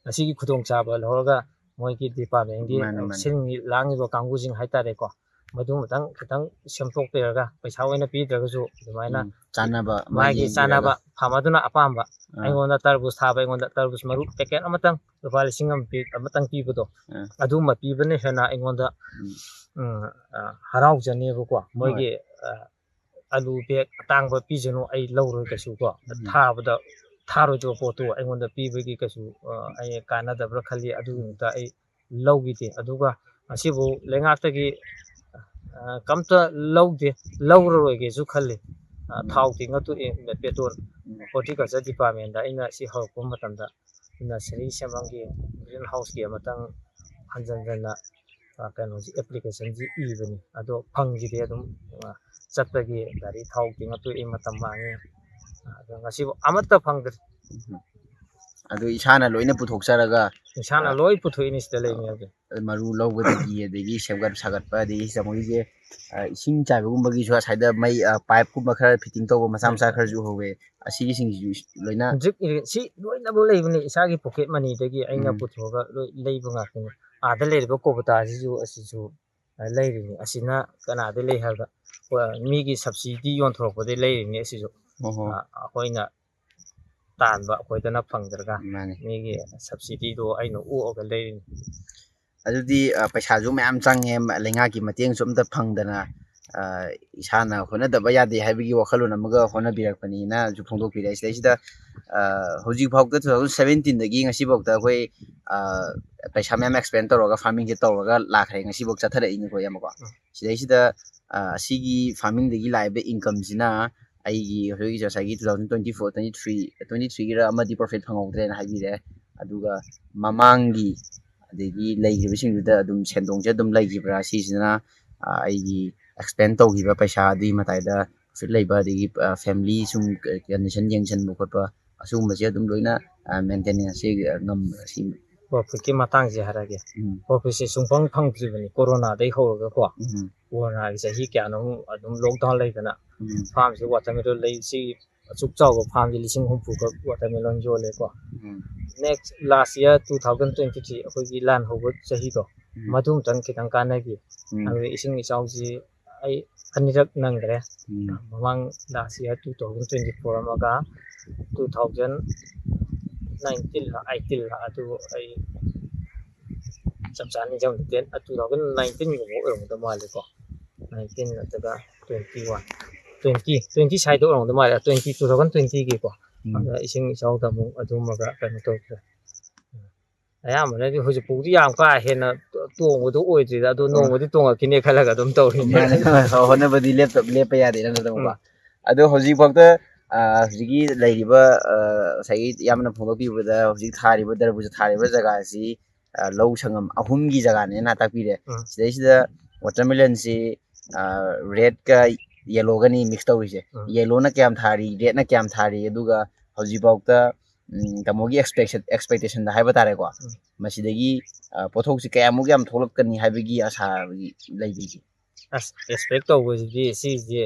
ꯉꯁꯤꯒꯤ ꯈꯨꯗꯣꯡꯆꯥꯕ ꯂꯧꯔꯒ ꯃꯣꯏꯒꯤ ꯗꯤꯄꯥꯔꯠꯃꯦꯟꯒꯤ ꯃꯥꯅꯤ, ꯃꯥꯅꯤ꯫ ꯁꯤꯟ ꯂꯥꯡꯉꯤꯕ ꯀꯥꯡꯕꯨꯁꯤꯡ ꯍꯥꯏꯇꯥꯔꯦꯀꯣ, ꯃꯗꯨ ꯑꯃꯇꯪ ꯈꯤꯇꯪ ꯁꯦꯝꯗꯣꯛꯄꯤꯔꯒ, ꯄꯩꯁꯥ ꯑꯣꯏꯅ ꯄꯤꯗ꯭ꯔꯒꯁꯨ ꯑꯗꯨꯃꯥꯏꯅ ꯎꯝ, ꯆꯥꯟꯅꯕ ꯑꯃ ꯃꯥꯒꯤ ꯌꯦꯡꯕꯤꯔꯒ꯫ ꯆꯥꯟꯅꯕ farm ꯑꯗꯨꯅ ꯑꯄꯥꯝꯕ, ꯑꯥ꯫ ꯑꯩꯉꯣꯟꯗ ꯇꯔꯕꯨꯖ ꯊꯥꯕ, ꯑꯩꯉꯣꯟꯗ ꯇꯔꯕꯨꯖ ꯃꯔꯨ packet ꯑꯃꯇꯪ ꯂꯨꯄꯥ ꯂꯤꯁꯤꯡ ꯑꯃ ꯄꯤ-, ꯑꯃꯇꯪ ꯄꯤꯕꯗꯣ, ꯑꯥ꯫ ꯑꯗꯨꯝꯕ ꯄꯤꯕꯅ ꯍꯦꯟꯅ ꯑꯩꯉꯣꯟꯗ, ꯎꯝ꯫ ꯎꯝ, ꯑ, ꯍꯔꯥꯎꯖꯅꯦꯕꯀꯣ꯫ ꯍꯣꯏ꯫ ꯃꯣꯏꯒꯤ, ꯑ, ꯑꯂꯨ bag ꯑꯇꯥꯡꯕ ꯄꯤꯁꯅꯨ, ꯑꯩ ꯂꯧꯔꯣꯏ ꯀꯩꯁꯨ ꯀꯣ꯫ ꯎꯝ꯫ ꯊꯥꯕꯗ, ꯊꯥꯔꯣꯏꯗꯕ ꯄꯣꯠꯇꯨ ꯑꯩꯉꯣꯟꯗ ꯄꯤꯕꯒꯤ ꯀꯩꯁꯨ, ꯑ, ꯑꯩ ꯀꯥꯟꯅꯗꯕ꯭ꯔꯥ ꯈꯜꯂꯤ꯫ ꯑꯗꯨꯒꯤꯗꯃꯛꯇ ꯑꯩ ꯂꯧꯈꯤꯗꯦ꯫ ꯑꯗꯨꯒ ꯉꯁꯤꯕꯨ ꯂꯩꯉꯥꯛꯇꯒꯤ, ꯑ, ꯀꯝꯇ ꯂꯧꯗꯦ, ꯂꯧꯔꯔꯣꯏꯒꯦꯁꯨ ꯈꯜꯂꯤ꯫ ꯑ, ꯎꯝ꯫ ꯊꯥꯎ ꯇꯤꯡꯉ ꯇꯣꯛꯑꯦ, petrol꯫ ꯎꯝ꯫ Horticulture departmentꯗ ꯑꯩꯅ ꯁꯤ ꯍꯧꯔꯛꯄ ꯃꯇꯝꯗ nursery ꯁꯦꯝꯐꯝꯒꯤ green houseꯀꯤ ꯑꯃꯇꯪ ꯍꯟꯖꯟ ꯍꯟꯖꯟꯅ, ꯑ, ꯀꯩꯅꯣꯁꯤ, applicationꯁꯤ ꯏꯕꯅꯤ꯫ ꯑꯗꯣ ꯐꯪꯈꯤꯗꯦ꯫ ꯑꯗꯨꯝ, ꯑ, ꯆꯠꯄꯒꯤ ꯒꯥꯔꯤ ꯊꯥꯎ ꯇꯤꯡꯉ ꯇꯣꯛꯏ, ꯃꯇꯝ ꯃꯥꯡꯉꯤ꯫ ꯑꯗꯣ ꯉꯁꯤꯐꯥꯎ ꯑꯃꯠꯇ ꯐꯪꯗ꯭ꯔꯤ꯫ ꯎꯝ꯫ ꯑꯗꯨ ꯏꯁꯥꯅ ꯂꯣꯏꯅ ꯄꯨꯊꯣꯛꯆꯔꯒ, ꯏꯁꯥꯅ ꯑ, ꯂꯣꯏ ꯄꯨꯊꯣꯛꯏꯅꯤ ꯁꯤꯗ ꯂꯩ ꯑ, ꯃꯌꯥꯝꯁꯦ꯫ ꯃꯔꯨ ꯂꯧꯕꯗꯒꯤ, ꯑꯗꯒꯤ ꯁꯦꯝꯒꯠ ꯁꯥꯒꯠꯄ, ꯑꯗꯒꯤ ꯇꯥꯃꯣꯒꯤꯁꯦ, ꯑ, ꯏꯁꯤꯡ ꯆꯥꯏꯕꯒꯨꯝꯕꯒꯤꯁꯨ ꯑꯁ꯭ꯋꯥꯏꯗ ꯃꯩ, ꯑ, pipeꯀꯨꯝꯕ ꯈꯔ fitting ꯇꯧꯕ ꯃꯆꯥ ꯃꯆꯥ ꯎꯝ꯫ ꯈꯔꯁꯨ ꯎꯍꯧꯋꯦ꯫ ꯑꯁꯤꯒꯤꯁꯤꯡꯁꯤꯁꯨ ꯂꯣꯏꯅ drip irri-, ꯁꯤ ꯂꯣꯏꯅꯃꯛ ꯂꯩꯕꯅꯤ, ꯏꯁꯥꯒꯤ pocket moneyꯗꯒꯤ ꯑꯩꯅ ꯎꯝ꯫ ꯄꯨꯊꯣꯛꯑꯒ ꯂꯣꯏ ꯂꯩꯕ ꯉꯥꯛꯇꯅꯤ꯫ ꯑꯥꯗ ꯂꯩꯔꯤꯕ ꯀꯣꯕꯣꯇꯥꯁꯤꯁꯨ ꯑꯁꯤꯁꯨ, ꯑ, ꯂꯩꯔꯤꯅꯤ꯫ ꯑꯁꯤꯅ ꯀꯅꯥꯗꯩ ꯂꯩ ꯍꯥꯏꯕꯗ, ꯑ, ꯃꯤꯒꯤ subsidy ꯌꯣꯟꯊꯣꯔꯛꯄꯗꯩ ꯂꯩꯔꯤꯅꯤ ꯑꯁꯤꯁꯨ꯫ ꯑꯣꯍꯣ꯫ ꯑ, ꯑꯩꯈꯣꯏꯅ ꯇꯥꯟꯕ ꯑꯩꯈꯣꯏꯗꯅ ꯐꯪꯗ꯭ꯔꯒ ꯃꯥꯅꯤ꯫ ꯃꯤꯒꯤ subsidyꯗꯣ ꯑꯩꯅ ꯑꯣꯛꯑꯒ ꯂꯩꯔꯤꯅꯤ꯫ ꯑꯗꯨꯗꯤ, ꯑ, ꯄꯩꯁꯥꯁꯨ ꯃꯌꯥꯝ ꯆꯪꯉꯦ, ꯃ-, ꯂꯩꯉꯥꯛꯀꯤ ꯃꯇꯦꯡꯁꯨ ꯑꯝꯇ ꯐꯪꯗꯅ, ꯑ, ꯏꯁꯥꯅ ꯍꯣꯠꯅꯗꯕ ꯌꯥꯗꯦ ꯍꯥꯏꯕꯒꯤ ꯋꯥꯈꯜꯂꯣꯟ ꯑꯃꯒ ꯍꯣꯠꯅꯕꯤꯔꯛꯄꯅꯤꯅꯁꯨ ꯐꯣꯡꯗꯣꯛꯄꯤꯔꯦ꯫ ꯁꯤꯗꯩꯁꯤꯗ, ꯑ, ꯍꯧꯖꯤꯛꯐꯥꯎꯗ two thousand seventeenꯗꯒꯤ ꯉꯁꯤꯐꯥꯎꯗ ꯑꯩꯈꯣꯏ, ꯑ, ꯄꯩꯁꯥ ꯃꯌꯥꯝ expend ꯇꯧꯔꯒ farmingꯁꯦ ꯇꯧꯔꯒ ꯂꯥꯛꯈ꯭ꯔꯦ, ꯉꯁꯤꯐꯥꯎ ꯆꯠꯊꯔꯛꯏꯅꯤꯀꯣ, ꯏꯌꯥꯝꯕꯀꯣ꯫ ꯎꯝ꯫ ꯁꯤꯗꯩꯁꯤꯗ, ꯑ, ꯑꯁꯤꯒꯤ farmingꯗꯒꯤ ꯂꯥꯛꯏꯕ incomeꯁꯤꯅ ꯑꯩꯒꯤ ꯍꯧꯖꯤꯛ ꯉꯁꯥꯏꯒꯤ two thousand twenty four, twenty three, twenty threeꯒꯤꯔ ꯑꯃꯗꯤ profit ꯐꯪꯍꯧꯗ꯭ꯔꯦꯅ ꯍꯥꯏꯕꯤꯔꯦ꯫ ꯑꯗꯨꯒ ꯃꯃꯥꯡꯒꯤ ꯑꯗꯒꯤ ꯂꯩꯈꯤꯕꯁꯤꯡꯗꯨꯗ ꯑꯗꯨꯝ ꯁꯦꯟꯗꯣꯡꯁꯦ ꯑꯗꯨꯝ ꯂꯩꯈꯤꯕ꯭ꯔꯥ? ꯁꯤꯁꯤꯅ, ꯑ, ꯑꯩꯒꯤ expend ꯇꯧꯈꯤꯕ ꯄꯩꯁꯥ ꯑꯗꯨꯒꯤ ꯃꯇꯥꯏꯗ ꯄ꯭ꯔꯣꯐꯤꯠ ꯂꯩꯕ, ꯑꯗꯒꯤ ꯐꯦꯃꯤꯂꯤ ꯁꯨꯝ ꯀꯟꯗꯤꯁꯟ ꯌꯦꯡꯁꯤꯟꯕ ꯈꯣꯠꯄ, ꯑꯁꯤꯒꯨꯝꯕꯁꯦ ꯑꯗꯨꯝ ꯂꯣꯏꯅ ꯃꯦꯟꯇꯦꯅꯦꯟꯁꯁꯦ ꯉꯝꯕ ꯁꯤ꯫ ꯄ꯭ꯔꯣꯐꯤꯠꯀꯤ ꯃꯇꯥꯡꯁꯦ ꯍꯥꯏꯔꯒꯦ꯫ ꯎꯝ, ꯄ꯭ꯔꯣꯐꯤꯠꯁꯦ ꯁꯨꯡꯐꯪ ꯐꯪꯗ꯭ꯔꯤꯕꯅꯤ ꯀꯣꯔꯣꯅꯥꯗꯩ ꯍꯧꯔꯒꯀꯣ꯫ ꯎꯝ, ꯀꯣꯔꯣꯅꯥꯒꯤ ꯆꯍꯤ ꯀꯌꯥꯅꯣ ꯑꯗꯨꯝ ꯂꯣꯛꯗꯥꯎꯟ ꯂꯩꯗꯅ ꯎꯝ, ꯐꯥꯔꯝꯁꯦ ꯋꯥꯇꯔꯃꯦꯂꯣꯟ ꯂꯩ, ꯁꯤ ꯑꯁꯨꯛ ꯆꯥꯎꯕ ꯐꯥꯔꯝꯁꯦ ꯂꯤꯁꯤꯡ ꯍꯨꯝꯐꯨꯈꯛ ꯋꯥꯇꯔꯃꯦꯂꯣꯟ ꯌꯣꯜꯂꯦꯀꯣ꯫ ꯎꯝ, next last year two thousand twenty three ꯑꯩꯈꯣꯏꯒꯤ ꯂꯥꯟ ꯍꯧꯕ ꯆꯍꯤꯗꯣ, ꯎꯝ, ꯃꯗꯨ ꯑꯃꯇꯪ ꯈꯤꯇꯪ ꯀꯥꯟꯅꯈꯤ꯫ ꯎꯝ, ꯑꯗꯨꯗ ꯏꯁꯤꯡ ꯏꯆꯥꯎꯁꯤ ꯑꯩ ꯑꯅꯤꯔꯛ ꯅꯪꯈ꯭ꯔꯦ꯫ ꯎꯝ, ꯃꯃꯥꯡ last year two thousand twenty four ꯑꯃꯒ ꯇꯨ ꯊꯥꯎꯖꯟ ꯅꯥꯏꯟꯇꯤꯟꯂ ꯑꯩꯠꯇꯤꯟꯂ ꯑꯗꯨ ꯑꯩ ꯆꯞ ꯆꯥꯅ ꯅꯤꯡꯁꯤꯡꯗꯦ꯫ ꯇꯨ ꯊꯥꯎꯖꯟ ꯅꯥꯏꯟꯇꯤꯟꯒꯨꯝꯕ ꯑꯣꯏꯔꯝꯒꯗꯧ ꯃꯥꯜꯂꯦꯀꯣ꯫ ꯅꯥꯏꯟꯇꯤꯟ ꯅꯠꯇ꯭ꯔꯒ ꯇ꯭ꯋꯦꯟꯇꯤ ꯋꯥꯟ, ꯇ꯭ꯋꯦꯟꯇꯤ, ꯇ꯭ꯋꯦꯟꯇꯤ ꯁ꯭ꯋꯥꯏꯗ ꯑꯣꯏꯔꯝꯒꯗꯧ ꯃꯥꯜꯂꯦ꯫ ꯇ꯭ꯋꯦꯟꯇꯤ, ꯇꯨ ꯊꯥꯎꯖꯟ ꯇ꯭ꯋꯦꯟꯇꯤꯒꯤꯀꯣ꯫ ꯎꯝ꯫ ꯑꯗ ꯏꯁꯤꯡ ꯏꯆꯥꯎꯗ ꯑꯃꯨꯛ ꯑꯗꯨꯝꯃꯒ ꯀꯩꯅꯣ ꯇꯧꯈ꯭ꯔꯦ꯫ ꯑꯌꯥꯝꯕꯅꯗꯤ ꯍꯧꯖꯤꯛꯐꯥꯎꯗꯤ ꯌꯥꯝ ꯀꯥ ꯍꯦꯟꯅ ꯇꯣꯡꯕꯗꯣ ꯑꯣꯏꯗ꯭ꯔꯤꯗ, ꯑꯗꯣ ꯑꯣ꯫ ꯅꯣꯡꯃꯗꯤ ꯇꯣꯡꯉꯛꯈꯤꯅꯦ ꯈꯜꯂꯒ ꯑꯗꯨꯝ ꯇꯧꯔꯤꯅꯦ꯫ ꯃꯥꯅꯦ, ꯍꯣꯏ, ꯍꯣꯠꯅꯕꯗꯤ ꯂꯦꯞꯇ-, ꯂꯦꯞꯄ ꯌꯥꯗꯦ ꯅꯠꯇ꯭ꯔꯀꯣ꯫ ꯎꯝ꯫ ꯑꯗꯣ ꯍꯧꯖꯤꯛꯐꯥꯎꯗ, ꯑ, ꯍꯧꯖꯤꯛꯀꯤ ꯂꯩꯔꯤꯕ, ꯑ, ꯉꯁꯥꯏꯒꯤ ꯏꯌꯥꯝꯕꯅ ꯐꯣꯡꯗꯣꯛꯄꯤꯕꯗ ꯍꯧꯖꯤꯛ ꯊꯥꯔꯤꯕ ꯗꯔꯕꯨꯖ ꯊꯥꯔꯤꯕ ꯖꯒꯥꯁꯤ, ꯑ, ꯂꯧ ꯁꯪꯉꯝ ꯑꯍꯨꯝꯒꯤ ꯖꯒꯥꯅꯦꯅ ꯇꯥꯛꯄꯤꯔꯦ꯫ ꯎꯝ꯫ ꯁꯤꯗꯩꯁꯤꯗ ꯋꯥꯇꯔꯃꯦꯂꯟꯁꯤ, ꯑ, ꯔꯦꯗꯀ ꯌꯦꯂꯣꯒꯅꯤ ꯃꯤꯛꯁ ꯇꯧꯔꯤꯁꯦ꯫ ꯎꯝ꯫ ꯌꯦꯂꯣꯅ ꯀꯌꯥꯝ ꯊꯥꯔꯤ, ꯔꯦꯗꯅ ꯀꯌꯥꯝ ꯊꯥꯔꯤ, ꯑꯗꯨꯒ ꯍꯧꯖꯤꯛꯐꯥꯎꯗ, ꯎꯝ, ꯇꯥꯃꯣꯒꯤ ꯑꯦꯛꯁꯄꯦꯛꯁꯟ-, ꯑꯦꯛꯁꯄꯦꯛꯇꯦꯁꯟꯗ ꯍꯥꯏꯕ ꯇꯥꯔꯦꯀꯣ꯫ ꯎꯝ꯫ ꯃꯁꯤꯗꯒꯤ, ꯑ, ꯄꯣꯠꯊꯣꯛꯁꯤ ꯀꯌꯥꯃꯨꯛ ꯌꯥꯝ ꯊꯣꯛꯂꯛꯀꯅꯤ ꯍꯥꯏꯕꯒꯤ ꯑꯁꯥ ꯂꯩꯕꯤꯒꯦ? ꯑꯁ, ꯑꯦꯛꯁꯄꯦꯛ ꯇꯧꯕꯁꯤꯗꯤ ꯁꯤꯁꯦ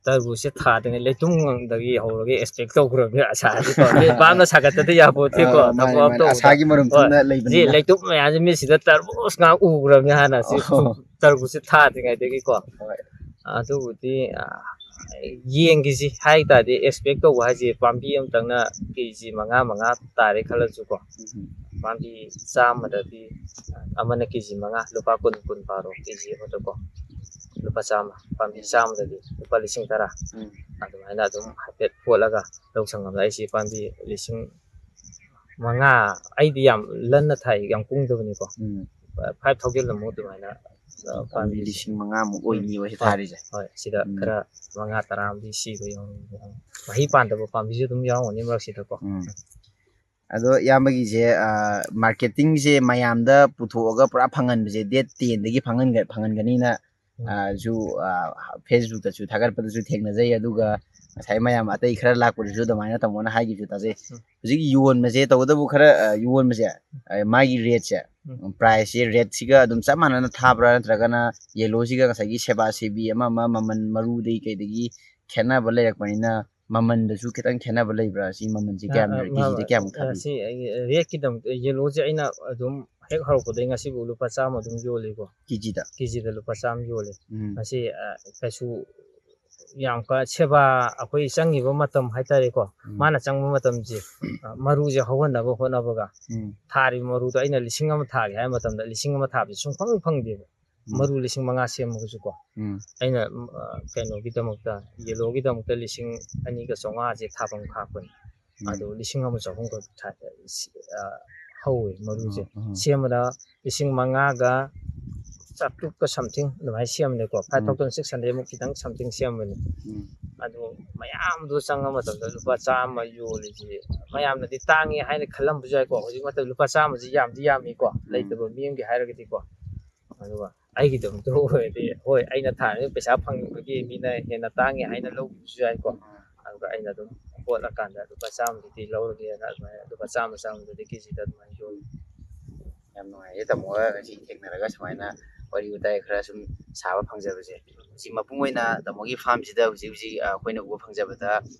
ꯇꯔꯕꯨꯖꯁꯦ ꯊꯥꯗ꯭ꯔꯤꯉꯩ ꯂꯩꯇꯨꯝꯗꯒꯤ ꯍꯧꯔꯒ ꯑꯦꯛꯁꯄꯦꯛ ꯇꯧꯈ꯭ꯔꯕꯅꯦ ꯑꯁꯥꯁꯦ ꯀꯣ꯫ ꯃꯤꯠ ꯄꯥꯡꯅ ꯁꯥꯒꯠꯇꯗꯤ ꯌꯥꯄꯣꯠꯇꯦꯀꯣ꯫ ꯑ, ꯃꯥꯅꯦ, ꯊꯕꯛ ꯑꯃ ꯃꯥꯅꯦ꯫ ꯇꯧꯕꯗ꯫ ꯑꯁꯥꯒꯤ ꯃꯔꯨꯝ ꯍꯣꯏ꯫ ꯊꯨꯝꯅ ꯁꯤ ꯂꯩꯕꯅꯤꯅ꯫ ꯂꯩꯇꯨꯝ ꯃꯌꯥꯝꯁꯦ ꯃꯤꯠꯁꯤꯗ ꯇꯔꯕꯨꯖ ꯉꯥꯛ ꯎꯈ꯭ꯔꯕꯅꯦ ꯍꯥꯟꯅ꯫ ꯁꯤ ꯑꯣ꯫ ꯇꯔꯕꯨꯖꯁꯦ ꯊꯥꯗ꯭ꯔꯤꯉꯩꯗꯒꯤꯀꯣ꯫ ꯍꯣꯏ꯫ ꯑꯗꯨꯕꯨꯗꯤ, ꯑ, ꯌꯦꯡꯈꯤꯁꯤ ꯍꯥꯏ ꯇꯥꯔꯗꯤ, ꯑꯦꯛꯁꯄꯦꯛ ꯇꯧꯕ ꯍꯥꯏꯁꯦ ꯄꯥꯝꯕꯤ ꯑꯃꯇꯪꯅ ꯀꯦ ꯖꯤ ꯃꯉꯥ, ꯃꯉꯥ ꯇꯥꯔꯦ ꯈꯜꯂꯁꯨꯀꯣ꯫ ꯎꯝ꯫ ꯄꯥꯝꯕꯤ ꯆꯥꯝꯃꯗꯗꯤ ꯑꯃꯅ ꯀꯦ ꯖꯤ ꯃꯉꯥ, ꯂꯨꯄꯥ ꯀꯨꯟ, ꯀꯨꯟ ꯄꯥꯔꯣ ꯀꯦ ꯖꯤ ꯑꯃꯗꯀꯣ꯫ ꯂꯨꯄꯥ ꯆꯥꯝꯃ, ꯄꯥꯝꯕꯤ ꯆꯥꯝꯃꯗꯗꯤ ꯂꯨꯄꯥ ꯂꯤꯁꯤꯡ ꯇꯔꯥ꯫ ꯎꯝ꯫ ꯑꯗꯨꯃꯥꯏꯅ ꯑꯗꯨꯝ ꯍꯥꯏꯐꯦꯠ ꯍꯣꯠꯂꯒ ꯂꯧ ꯁꯪꯉꯝꯗ ꯑꯩꯁꯤ ꯄꯥꯝꯕꯤ ꯂꯤꯁꯤꯡ ꯃꯉꯥ, ꯑꯩꯗꯤ ꯌꯥꯝ ꯂꯟꯅ ꯊꯥꯏ, ꯌꯥꯝ ꯀꯨꯡꯗꯕꯅꯤꯀꯣ꯫ ꯎꯝ꯫ ꯐꯥꯏꯚ ꯊꯥꯎꯖꯟꯃꯨꯛ ꯑꯗꯨꯃꯥꯏꯅ, ꯑ, ꯄꯥꯝꯕꯤ ꯄꯥꯝꯕꯤ ꯂꯤꯁꯤꯡ ꯂꯤꯁꯤꯡ ꯃꯉꯥꯃꯨꯛ ꯍꯣꯏ, ꯑꯣꯏꯅꯤꯕ ꯁꯤ ꯍꯣꯏ, ꯊꯥꯔꯤꯁꯦ꯫ ꯍꯣꯏ, ꯁꯤꯗ ꯎꯝ꯫ ꯈꯔ ꯃꯉꯥ ꯇꯔꯥ ꯑꯃꯗꯤ ꯁꯤꯕ ꯌꯥꯎꯔꯝꯒꯅꯤ꯫ ꯃꯍꯩ ꯄꯥꯟꯗꯕ ꯄꯥꯝꯕꯤꯁꯨ ꯑꯗꯨꯝ ꯌꯥꯎꯔꯝꯒꯅꯤ ꯃꯔꯛꯁꯤꯗꯀꯣ꯫ ꯎꯝ꯫ ꯑꯗꯣ ꯏꯌꯥꯝꯕꯒꯤꯁꯦ, ꯑ, ꯃꯥꯔꯀꯦꯇꯤꯡꯁꯦ ꯃꯌꯥꯝꯗ ꯄꯨꯊꯣꯛꯑꯒ ꯄꯨꯔꯥ ꯐꯪꯍꯟꯕꯁꯦ ꯗꯦꯠ ꯇꯦꯟꯗꯒꯤ ꯐꯪꯍꯟꯒ-, ꯐꯪꯍꯟꯒꯅꯤꯅ ꯑ, ꯁꯨ, ꯑ, Facebook-ꯇꯁꯨ ꯊꯥꯒꯠꯄꯗꯁꯨ ꯊꯦꯡꯅꯖꯩ꯫ ꯑꯗꯨꯒ ꯉꯁꯥꯏ ꯃꯌꯥꯝ ꯑꯇꯩ ꯈꯔ ꯂꯥꯛꯄꯗꯁꯨ ꯑꯗꯨꯃꯥꯏꯅ ꯇꯥꯃꯣꯅ ꯍꯥꯏꯈꯤꯕꯁꯨ ꯇꯥꯖꯩ꯫ ꯎꯝ꯫ ꯍꯧꯖꯤꯛ ꯌꯣꯟꯕꯁꯦ ꯇꯧꯕꯇꯕꯨ ꯈꯔ, ꯑ, ꯌꯣꯟꯕꯁꯦ, ꯑ, ꯃꯥꯒꯤ rate-ꯁꯦ, ꯎꯝ꯫ Price-ꯁꯦ rate-ꯁꯤꯒ ꯑꯗꯨꯝ ꯆꯞ ꯃꯥꯟꯅꯅ ꯊꯥꯕ꯭ꯔꯥ, ꯅꯠꯇ꯭ꯔꯒꯅ yellow-ꯁꯤꯒ ꯉꯁꯥꯏꯒꯤ ꯁꯦꯕꯥ ꯁꯦꯕꯤ ꯑꯃ ꯑꯃ ꯃꯃꯜ ꯃꯔꯨꯗꯒꯤ ꯀꯩꯗꯒꯤ ꯈꯦꯠꯅꯕ ꯂꯩꯔꯛꯄꯅꯤꯅ ꯃꯃꯜꯗꯁꯨ ꯈꯤꯇꯪ ꯈꯦꯠꯅꯕ ꯂꯩꯕ꯭ꯔꯥ? ꯁꯤ ꯃꯃꯜꯁꯦ ꯑ, ꯀꯌꯥꯝ ꯑ, ꯂꯩ? ꯀꯦꯖꯤꯗ ꯃꯥ-, ꯀꯌꯥꯃꯨꯛ ꯑ, ꯊꯥꯕꯤ? ꯁꯤ ꯑꯩꯒꯤ, ꯑ, rate-ꯀꯤꯗꯃꯛꯇ yellow-ꯁꯦ ꯑꯩꯅ ꯑꯗꯨꯝ ꯍꯦꯛ ꯍꯧꯔꯛꯄꯗꯒꯤ ꯉꯁꯤꯐꯥꯎ ꯂꯨꯄꯥ ꯆꯥꯝꯃ ꯑꯗꯨꯝ ꯌꯣꯜꯂꯤꯀꯣ꯫ ꯀꯦꯖꯤꯗ? ꯀꯦꯖꯤꯗ ꯂꯨꯄꯥ ꯆꯥꯝꯃ ꯌꯣꯜꯂꯤ꯫ ꯎꯝ꯫ ꯃꯁꯤ, ꯑ, ꯀꯩꯁꯨ ꯌꯥꯝ ꯀ-, ꯁꯦꯕꯥ ꯑꯩꯈꯣꯏ ꯆꯪꯉꯤꯕ ꯃꯇꯝ ꯍꯥꯏꯇꯥꯔꯦꯀꯣ, ꯎꯝ꯫ ꯃꯥꯅ ꯆꯪꯕ ꯃꯇꯝꯁꯦ, ꯑ, ꯃꯔꯨꯁꯦ ꯍꯧꯍꯟꯅꯕ ꯍꯣꯠꯅꯕꯒ ꯎꯝ꯫ ꯊꯥꯔꯤꯕ ꯃꯔꯨꯗꯣ ꯑꯩꯅ ꯂꯤꯁꯤꯡ ꯑꯃ ꯊꯥꯒꯦ ꯍꯥꯏꯕ ꯃꯇꯝꯗ ꯂꯤꯁꯤꯡ ꯑꯃ ꯊꯥꯕꯁꯦ ꯁꯨꯡꯐꯪ ꯐꯪꯗꯦꯕ꯫ ꯎꯝ꯫ ꯃꯔꯨ ꯂꯤꯁꯤꯡ ꯃꯉꯥ ꯁꯦꯝꯃꯒꯁꯨꯀꯣ꯫ ꯎꯝ꯫ ꯑꯩꯅ, ꯎꯝ, ꯑ, ꯀꯩꯅꯣꯒꯤꯗꯃꯛꯇ, yellow-ꯒꯤꯗꯃꯛꯇ ꯂꯤꯁꯤꯡ ꯑꯅꯤꯒ ꯆꯥꯝꯃꯉꯥꯁꯦ ꯊꯥꯐꯝ ꯈꯥꯛꯄꯅꯤ꯫ ꯎꯝ꯫ ꯑꯗꯣ ꯂꯤꯁꯤꯡ ꯑꯃ ꯆꯍꯨꯝ ꯈꯛ ꯊꯥ-, ꯁꯤ-, ꯑ, ꯍꯧꯋꯦ ꯃꯔꯨꯁꯦ꯫ ꯎꯝ, ꯎꯝ꯫ ꯁꯦꯝꯕꯗ ꯂꯤꯁꯤꯡ ꯃꯉꯥꯒ ꯆꯥꯇ꯭ꯔꯨꯛꯀ something ꯑꯗꯨꯃꯥꯏꯅ ꯁꯦꯝꯕꯅꯦꯀꯣ꯫ ꯎꯝ꯫ Five thousand six hundred-ꯃꯨꯛ ꯈꯤꯇꯪ something ꯁꯦꯝꯕꯅꯤ꯫ ꯎꯝ꯫ ꯑꯗꯣ ꯃꯌꯥꯝꯗꯣ ꯆꯪꯉ ꯃꯇꯝꯗ ꯂꯨꯄꯥ ꯆꯥꯝꯃ ꯌꯣꯜꯂꯤꯁꯦ ꯃꯌꯥꯝꯅꯗꯤ ꯇꯥꯡꯉꯦ ꯍꯥꯏꯅ ꯈꯜꯂꯝꯕꯁꯨ ꯌꯥꯏꯀꯣ꯫ ꯍꯧꯖꯤꯛ ꯃꯇꯝꯗ ꯂꯨꯄꯥ ꯆꯥꯝꯃꯁꯤ ꯌꯥꯝꯗꯤ ꯌꯥꯝꯃꯤꯀꯣ, ꯎꯝ꯫ ꯂꯩꯇꯕ ꯃꯤ ꯑꯃꯒꯤ ꯍꯥꯏꯔꯒꯗꯤꯀꯣ꯫ ꯑꯗꯨꯒ ꯑꯩꯒꯤꯗꯃꯛꯇ ꯑꯣꯏꯔꯗꯤ, ꯍꯣꯏ, ꯑꯩꯅ ꯊꯥꯔꯤꯕ ꯄꯩꯁꯥ ꯐꯪꯅꯤꯡꯕꯒꯤ ꯃꯤꯅ ꯍꯦꯟꯅ ꯇꯥꯡꯉꯦ ꯍꯥꯏꯅ ꯂꯧꯕꯁꯨ ꯌꯥꯏꯀꯣ꯫ ꯑꯗꯨꯒ ꯑꯩꯅ ꯑꯗꯨꯝ ꯍꯣꯠꯂꯀꯥꯟꯗ ꯂꯨꯄꯥ ꯆꯥꯝꯃꯗꯨꯗꯤ ꯂꯧꯔꯒꯦꯅ ꯑꯗꯨꯃꯥꯏꯅ ꯂꯨꯄꯥ ꯆꯥꯝꯃ, ꯆꯥꯝꯃꯗꯨꯗꯤ ꯀꯦꯖꯤꯗ ꯑꯗꯨꯃꯥꯏꯅ ꯌꯣꯜꯂꯤ꯫ ꯌꯥꯝ ꯅꯨꯡꯉꯥꯏꯖꯩ ꯇꯥꯃꯣꯒ ꯉꯁꯤ ꯊꯦꯡꯅꯔꯒ ꯁꯨꯃꯥꯏꯅ ꯋꯥꯔꯤ ꯋꯥꯇꯥꯏ ꯈꯔ ꯁꯨꯝ ꯁꯥꯕ ꯐꯪꯖꯕꯁꯦ꯫ ꯁꯤ ꯃꯄꯨꯡ ꯑꯣꯏꯅ ꯇꯥꯃꯣꯒꯤ farm-ꯁꯤꯗ ꯍꯧꯖꯤꯛ ꯍꯧꯖꯤꯛ, ꯑ, ꯑꯩꯈꯣꯏꯅ ꯎꯕ ꯐꯪꯖꯕꯗ,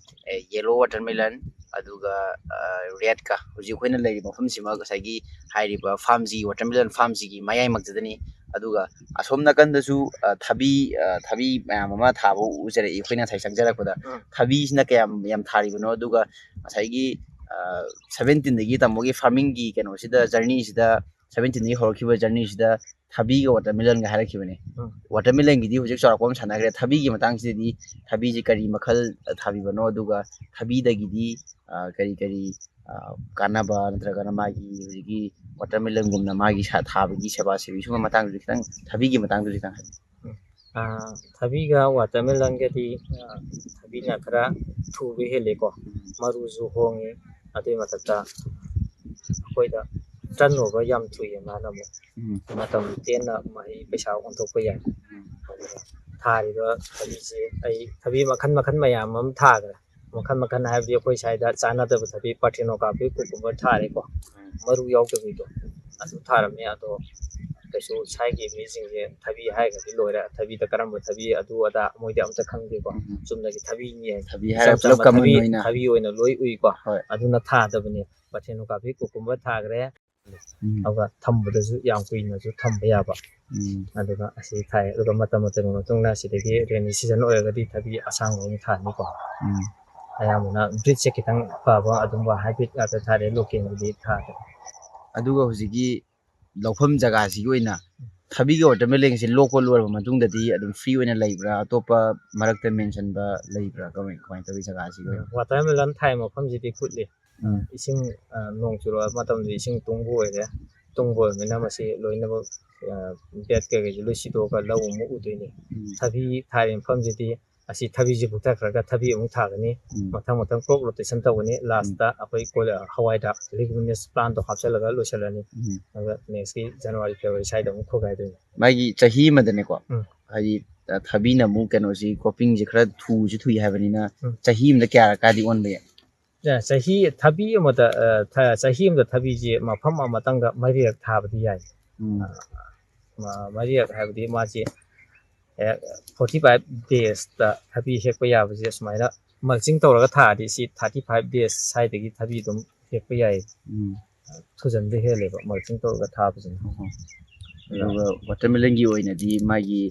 ꯑꯦ, yellow watermelon, ꯑꯗꯨꯒ, ꯑ, red-ꯀ ꯍꯧꯖꯤꯛ ꯑꯩꯈꯣꯏꯅ ꯂꯩꯔꯤꯕ ꯃꯐꯝꯁꯤꯃꯛ ꯉꯁꯥꯏꯒꯤ ꯍꯥꯏꯔꯤꯕ farm-ꯁꯤꯒꯤ, watermelon farm-ꯁꯤꯒꯤ ꯃꯌꯥꯏꯃꯛꯇꯗꯅꯤ꯫ ꯑꯗꯨꯒ ꯑꯁꯣꯝ ꯅꯥꯀꯟꯗꯁꯨ, ꯑ, ꯊꯕꯤ, ꯑ, ꯊꯕꯤ ꯃꯌꯥꯝ ꯑꯃ ꯊꯥꯕ ꯎꯖꯔꯛꯏ ꯑꯩꯈꯣꯏꯅ ꯉꯁꯥꯏ ꯆꯪꯖꯔꯛꯄꯗ꯫ ꯎꯝ꯫ ꯊꯕꯤꯁꯤꯅ ꯀꯌꯥꯝ ꯌꯥꯝ ꯊꯥꯔꯤꯕꯅꯣ? ꯑꯗꯨꯒ ꯉꯁꯥꯏꯒꯤ, ꯑ, seventeen-ꯗꯒꯤ ꯇꯥꯃꯣꯒꯤ farming-ꯒꯤ ꯀꯩꯅꯣꯁꯤꯗ, journey-ꯁꯤꯗ, seventeen-ꯗꯒꯤ ꯍꯧꯔꯛꯈꯤꯕ journey-ꯁꯤꯗ ꯊꯕꯤꯒ watermelon-ꯒ ꯍꯥꯏꯔꯛꯈꯤꯕꯅꯦ꯫ ꯎꯝ꯫ Watermelon-ꯒꯤꯗꯤ ꯍꯧꯖꯤꯛ ꯆꯥꯎꯔꯥꯛꯄ ꯑꯃ ꯁꯥꯟꯅꯈ꯭ꯔꯦ꯫ ꯊꯕꯤꯒꯤ ꯃꯇꯥꯡꯁꯤꯗꯗꯤ ꯊꯕꯤꯁꯤ ꯀꯔꯤ ꯃꯈꯜ ꯊꯥꯕꯤꯕꯅꯣ? ꯑꯗꯨꯒ ꯊꯕꯤꯗꯒꯤꯗꯤ, ꯑ, ꯀꯔꯤ ꯀꯔꯤ, ꯑ, ꯀꯥꯟꯅꯕ ꯅꯠꯇ꯭ꯔꯒꯅ ꯃꯥꯒꯤ ꯍꯧꯖꯤꯛꯀꯤ watermelon-ꯒꯨꯝꯅ ꯃꯥꯒꯤ ꯁꯥ-, ꯊꯥꯕꯒꯤ ꯁꯦꯕꯥ ꯁꯦꯕꯤ ꯁꯤꯒꯨꯝꯕ ꯃꯇꯥꯡꯗꯁꯨ ꯈꯤꯇꯪ, ꯊꯕꯤꯒꯤ ꯃꯇꯥꯡꯗꯁꯨ ꯈꯤꯇꯪ ꯍꯥꯏꯕꯤꯌꯨ꯫ ꯎꯝ꯫ ꯑ, ꯊꯕꯤꯒ watermelon-ꯒꯗꯤ, ꯑ, ꯊꯕꯤꯅ ꯈꯔ ꯊꯨꯕ ꯍꯦꯜꯂꯤꯀꯣ꯫ ꯎꯝ꯫ ꯃꯔꯨꯁꯨ ꯍꯣꯡꯉꯤ꯫ ꯑꯗꯨꯏ ꯃꯊꯛꯇ ꯑꯩꯈꯣꯏꯗ turnover ꯌꯥꯝ ꯊꯨꯏꯌꯦ ꯃꯥꯅ ꯑꯃꯨꯛ꯫ ꯎꯝ꯫ ꯃꯇꯝ ꯇꯦꯟꯅ ꯃꯍꯩ ꯄꯩꯁꯥ ꯑꯣꯟꯊꯣꯛꯄ ꯌꯥꯏ꯫ ꯎꯝ꯫ ꯊꯥꯔꯤꯕ ꯊꯕꯤꯁꯦ ꯑꯩ ꯊꯕꯤ ꯃꯈꯜ ꯃꯈꯜ ꯃꯌꯥꯝ ꯑꯃ ꯊꯥꯈ꯭ꯔꯦ꯫ ꯃꯈꯜ ꯃꯈꯜ ꯍꯥꯏꯕꯗꯤ ꯑꯩꯈꯣꯏ ꯁ꯭ꯋꯥꯏꯗ ꯆꯥꯅꯗꯕ ꯊꯕꯤ, ꯄꯥꯔꯊꯦꯅꯣꯀꯥꯔꯄꯤ ꯀꯨꯀꯨꯝꯕꯔ ꯊꯥꯔꯦꯀꯣ, ꯃꯔꯨ ꯌꯥꯎꯗꯕꯤꯗꯣ, ꯑꯗꯨ ꯊꯥꯔꯝꯃꯦ꯫ ꯑꯗꯣ ꯀꯩꯁꯨ ꯁ꯭ꯋꯥꯏꯒꯤ ꯃꯤꯁꯤꯡꯁꯦ ꯊꯕꯤ ꯍꯥꯏꯔꯒꯗꯤ ꯂꯣꯏꯔꯦ, ꯊꯕꯤꯗ ꯀꯔꯝꯕ ꯊꯕꯤ ꯑꯗꯨ ꯑꯗꯥ ꯃꯣꯏꯗꯤ ꯑꯝꯇ ꯈꯪꯗꯦꯀꯣ꯫ ꯎꯝ꯫ ꯆꯨꯝꯅꯒꯤ ꯊꯕꯤꯅꯤ ꯍꯥꯏ꯫ ꯊꯕꯤ ꯍꯥꯏꯔꯒ ꯏꯆꯝ ꯄꯨꯂꯞ ꯆꯝꯕ ꯀꯃꯟ ꯊꯕꯤ, ꯑꯣꯏꯅ꯫ ꯊꯕꯤ ꯑꯣꯏꯅ ꯂꯣꯏ ꯎꯏꯀꯣ꯫ ꯍꯣꯏ꯫ ꯑꯗꯨꯅ ꯊꯥꯗꯕꯅꯦ꯫ ꯄꯥꯔꯊꯦꯅꯣꯀꯥꯔꯄꯤ ꯀꯨꯀꯨꯝꯕꯔ ꯊꯥꯈ꯭ꯔꯦ꯫ ꯎꯝ꯫ ꯑꯗꯨꯒ ꯊꯝꯕꯗꯁꯨ ꯌꯥꯝ ꯀꯨꯏꯅꯁꯨ ꯊꯝꯕ ꯌꯥꯕ꯫ ꯎꯝ꯫ ꯑꯗꯨꯒ ꯑꯁꯤ ꯊꯥꯏ꯫ ꯑꯗꯨꯒ ꯃꯇꯝ ꯃꯇꯝꯒꯤ ꯃꯇꯨꯡ ꯏꯟꯅ ꯁꯤꯗꯒꯤ ꯔꯦꯅꯤ ꯁꯤꯖꯟ ꯑꯣꯏꯔꯒꯗꯤ ꯊꯕꯤ ꯑꯁꯥꯡꯕ ꯑꯃꯨꯛ ꯊꯥꯅꯤꯀꯣ꯫ ꯎꯝ꯫ ꯑꯌꯥꯝꯕꯅ ꯕ꯭ꯔꯤꯠꯁꯦ ꯈꯤꯇꯪ ꯐꯕ ꯑꯗꯨꯝꯕ ꯍꯥꯏꯕ꯭ꯔꯤꯠ ꯉꯥꯛꯇ ꯊꯥꯔꯦ, ꯂꯣꯀꯦꯜꯒꯤꯗꯤ ꯊꯥꯗꯦ꯫ ꯑꯗꯨꯒ ꯍꯧꯖꯤꯛꯀꯤ ꯂꯧꯐꯝ ꯖꯒꯥꯁꯤꯒꯤ ꯑꯣꯏꯅ ꯊꯕꯤꯒ ꯋꯥꯇꯔꯃꯦꯂꯟꯁꯦ ꯂꯣꯛꯄ ꯂꯣꯏꯔꯕ ꯃꯇꯨꯡꯗꯗꯤ ꯑꯗꯨꯝ ꯐ꯭ꯔꯤ ꯑꯣꯏꯅ ꯂꯩꯕ꯭ꯔꯥ? ꯑꯇꯣꯞꯄ ꯃꯔꯛꯇ ꯃꯦꯟꯁꯤꯟꯕ ꯂꯩꯕ꯭ꯔꯥ? ꯀꯃꯥꯏ, ꯀꯃꯥꯏꯅ ꯇꯧꯋꯤ ꯖꯒꯥꯁꯤꯒꯤ ꯑꯣꯏꯅ? ꯋꯥꯇꯔꯃꯦꯂꯟ ꯊꯥꯏ ꯃꯐꯝꯁꯤꯗꯤ ꯀꯨꯠꯂꯤ꯫ ꯎꯝ꯫ ꯏꯁꯤꯡ, ꯑ, ꯅꯣꯡ ꯆꯨꯔꯛꯑ ꯃꯇꯝꯗ ꯏꯁꯤꯡ ꯇꯨꯡꯕ ꯑꯣꯏꯔꯦ꯫ ꯇꯨꯡꯕ ꯑꯣꯏꯕꯅꯤꯅ ꯃꯁꯤ ꯂꯣꯏꯅꯃꯛ, ꯑ, ꯕꯦꯗ ꯀꯩꯀꯩꯁꯦ ꯂꯣꯏ ꯁꯤꯗꯣꯛꯑꯒ ꯂꯧ ꯑꯃꯨꯛ ꯎꯗꯣꯏꯅꯤ꯫ ꯎꯝ꯫ ꯊꯕꯤ ꯊꯥꯔꯤꯕ ꯃꯐꯝꯁꯤꯗꯤ ꯑꯁꯤ ꯊꯕꯤꯁꯤ ꯄꯨꯊꯈ꯭ꯔꯒ ꯊꯕꯤ ꯑꯃꯨꯛ ꯊꯥꯒꯅꯤ꯫ ꯎꯝ꯫ ꯃꯊꯪ ꯃꯊꯪ ꯀ꯭ꯔꯣꯞ ꯔꯣꯇꯦꯁꯟ ꯇꯧꯒꯅꯤ꯫ ꯎꯝ꯫ ꯂꯥꯁꯇ ꯑꯩꯈꯣꯏ ꯀꯣꯏꯂ-, ꯍꯋꯥꯏꯗ ꯂꯤꯒꯨꯃꯤꯅꯁ ꯄ꯭ꯂꯥꯟꯗꯣ ꯍꯥꯞꯆꯤꯜꯂꯒ ꯂꯣꯏꯁꯤꯜꯂꯅꯤ꯫ ꯎꯝ꯫ ꯑꯗꯨꯒ ꯅꯦꯛꯁꯀꯤ ꯖꯅꯋꯥꯔꯤ, ꯐꯦꯕ꯭ꯔꯨꯋꯥꯔꯤ ꯁ꯭ꯋꯥꯏꯗ ꯑꯃꯨꯛ ꯈꯣꯏꯒꯥꯏꯗꯣꯏꯅꯤ꯫ ꯃꯥꯒꯤ ꯆꯍꯤ ꯑꯃꯗꯅꯦꯀꯣ, ꯎꯝ꯫ ꯍꯥꯏꯗꯤ, ꯑ, ꯊꯕꯤꯅ ꯑꯃꯨꯛ ꯀꯩꯅꯣꯁꯤ, ꯀ꯭ꯔꯣꯞꯄꯤꯡꯁꯤ ꯈꯔ ꯊꯨꯁꯨ ꯊꯨꯏ ꯍꯥꯏꯕꯅꯤꯅ, ꯎꯝ꯫ ꯆꯍꯤ ꯑꯃꯗ ꯀꯌꯥꯔꯛꯀꯗꯤ ꯑꯣꯟꯕ ꯌꯥꯏ? ꯑ, ꯆꯍꯤ ꯊꯕꯤ ꯑꯃꯗ, ꯑ, ꯊ-, ꯆꯍꯤ ꯑꯃꯗ ꯊꯕꯤꯁꯦ ꯃꯐꯝ ꯑꯃꯇꯪꯗ ꯃꯔꯤꯔꯛ ꯊꯥꯕꯗꯤ ꯌꯥꯏ꯫ ꯎꯝ꯫ ꯑ, ꯃ-, ꯃꯔꯤꯔꯛ ꯍꯥꯏꯕꯗꯤ ꯃꯥꯁꯦ, ꯑꯦ, forty five days ꯇ ꯊꯕꯤ ꯍꯦꯛꯄ ꯌꯥꯕꯁꯦ ꯁꯨꯃꯥꯏꯅ mulching ꯇꯧꯔꯒ ꯊꯥꯔꯗꯤ ꯁꯤ thirty five days ꯁ꯭ꯋꯥꯏꯗꯒꯤ ꯊꯕꯤ ꯑꯗꯨꯝ ꯍꯦꯛꯄ ꯌꯥꯏ꯫ ꯎꯝ꯫ ꯊꯨꯖꯟꯕ ꯍꯦꯜꯂꯦꯕ mulching ꯇꯧꯔꯒ ꯊꯥꯕꯁꯤꯅ꯫ ꯑꯣꯍꯣ꯫ ꯑꯗꯨꯒ ꯋꯥꯇꯔꯃꯦꯂꯟꯒꯤ ꯑꯣꯏꯅꯗꯤ ꯃꯥꯒꯤ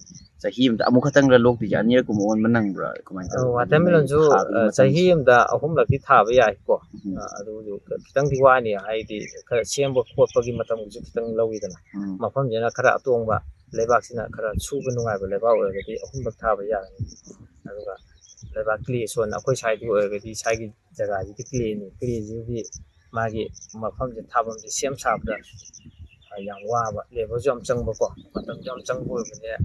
ꯆꯍꯤ ꯑꯃꯗ ꯑꯃꯨꯛ ꯈꯛꯇꯪꯒ ꯂꯣꯛꯇꯣꯏꯁꯦ, ꯑꯅꯤꯔꯛꯀꯨꯝꯕ ꯑꯣꯟꯕ ꯅꯪꯕ꯭ꯔꯥ? ꯀꯃꯥꯏꯅ ꯑ, ꯇꯧꯋꯤ? ꯋꯥꯇꯔꯃꯦꯂꯟꯁꯨ, ꯃꯥꯒꯤ ꯊꯥꯕꯒꯤ ꯑ, ꯃꯇꯝꯁꯦ? ꯆꯍꯤ ꯑꯃꯗ ꯑꯍꯨꯝꯂꯛꯇꯤ ꯊꯥꯕ ꯌꯥꯏꯀꯣ꯫ ꯎꯝ꯫ ꯑ, ꯑꯗꯨꯁꯨ ꯈꯤꯇꯪꯗꯤ ꯋꯥꯅꯤ, ꯍꯥꯏꯗꯤ ꯈꯔ ꯁꯦꯝꯕ ꯈꯣꯠꯄꯒꯤ ꯃꯇꯝꯒꯤꯁꯨ ꯈꯤꯇꯪ ꯂꯧꯋꯤꯗꯅ꯫ ꯎꯝ꯫ ꯃꯐꯝꯁꯤꯅ ꯈꯔ ꯑꯇꯣꯡꯕ, ꯂꯩꯕꯥꯛꯁꯤꯅ ꯈꯔ ꯁꯨꯕ ꯅꯨꯡꯉꯥꯏꯕ ꯂꯩꯕꯥꯛ ꯑꯣꯏꯔꯒꯗꯤ ꯑꯍꯨꯝꯂꯛ ꯊꯥꯕ ꯌꯥꯒꯅꯤ꯫ ꯑꯗꯨꯒ ꯂꯩꯕꯥꯛ clay soil, ꯑꯩꯈꯣꯏ ꯁ꯭ꯋꯥꯏꯗ ꯑꯣꯏꯔꯒꯗꯤ ꯁ꯭ꯋꯥꯏꯒꯤ ꯖꯒꯥꯁꯤꯗꯤ clay ꯅꯤ꯫ Clay ꯁꯤꯗꯤ ꯃꯥꯒꯤ ꯃꯐꯝꯁꯦ, ꯊꯥꯐꯝꯁꯦ ꯁꯦꯝ ꯁꯥꯕꯗ ꯌꯥꯝ ꯋꯥꯕ, labour ꯁꯨ ꯌꯥꯝ ꯆꯪꯕꯀꯣ, ꯃꯇꯝꯁꯨ ꯌꯥꯝ ꯆꯪꯕ ꯑꯣꯏꯕꯅꯤꯅ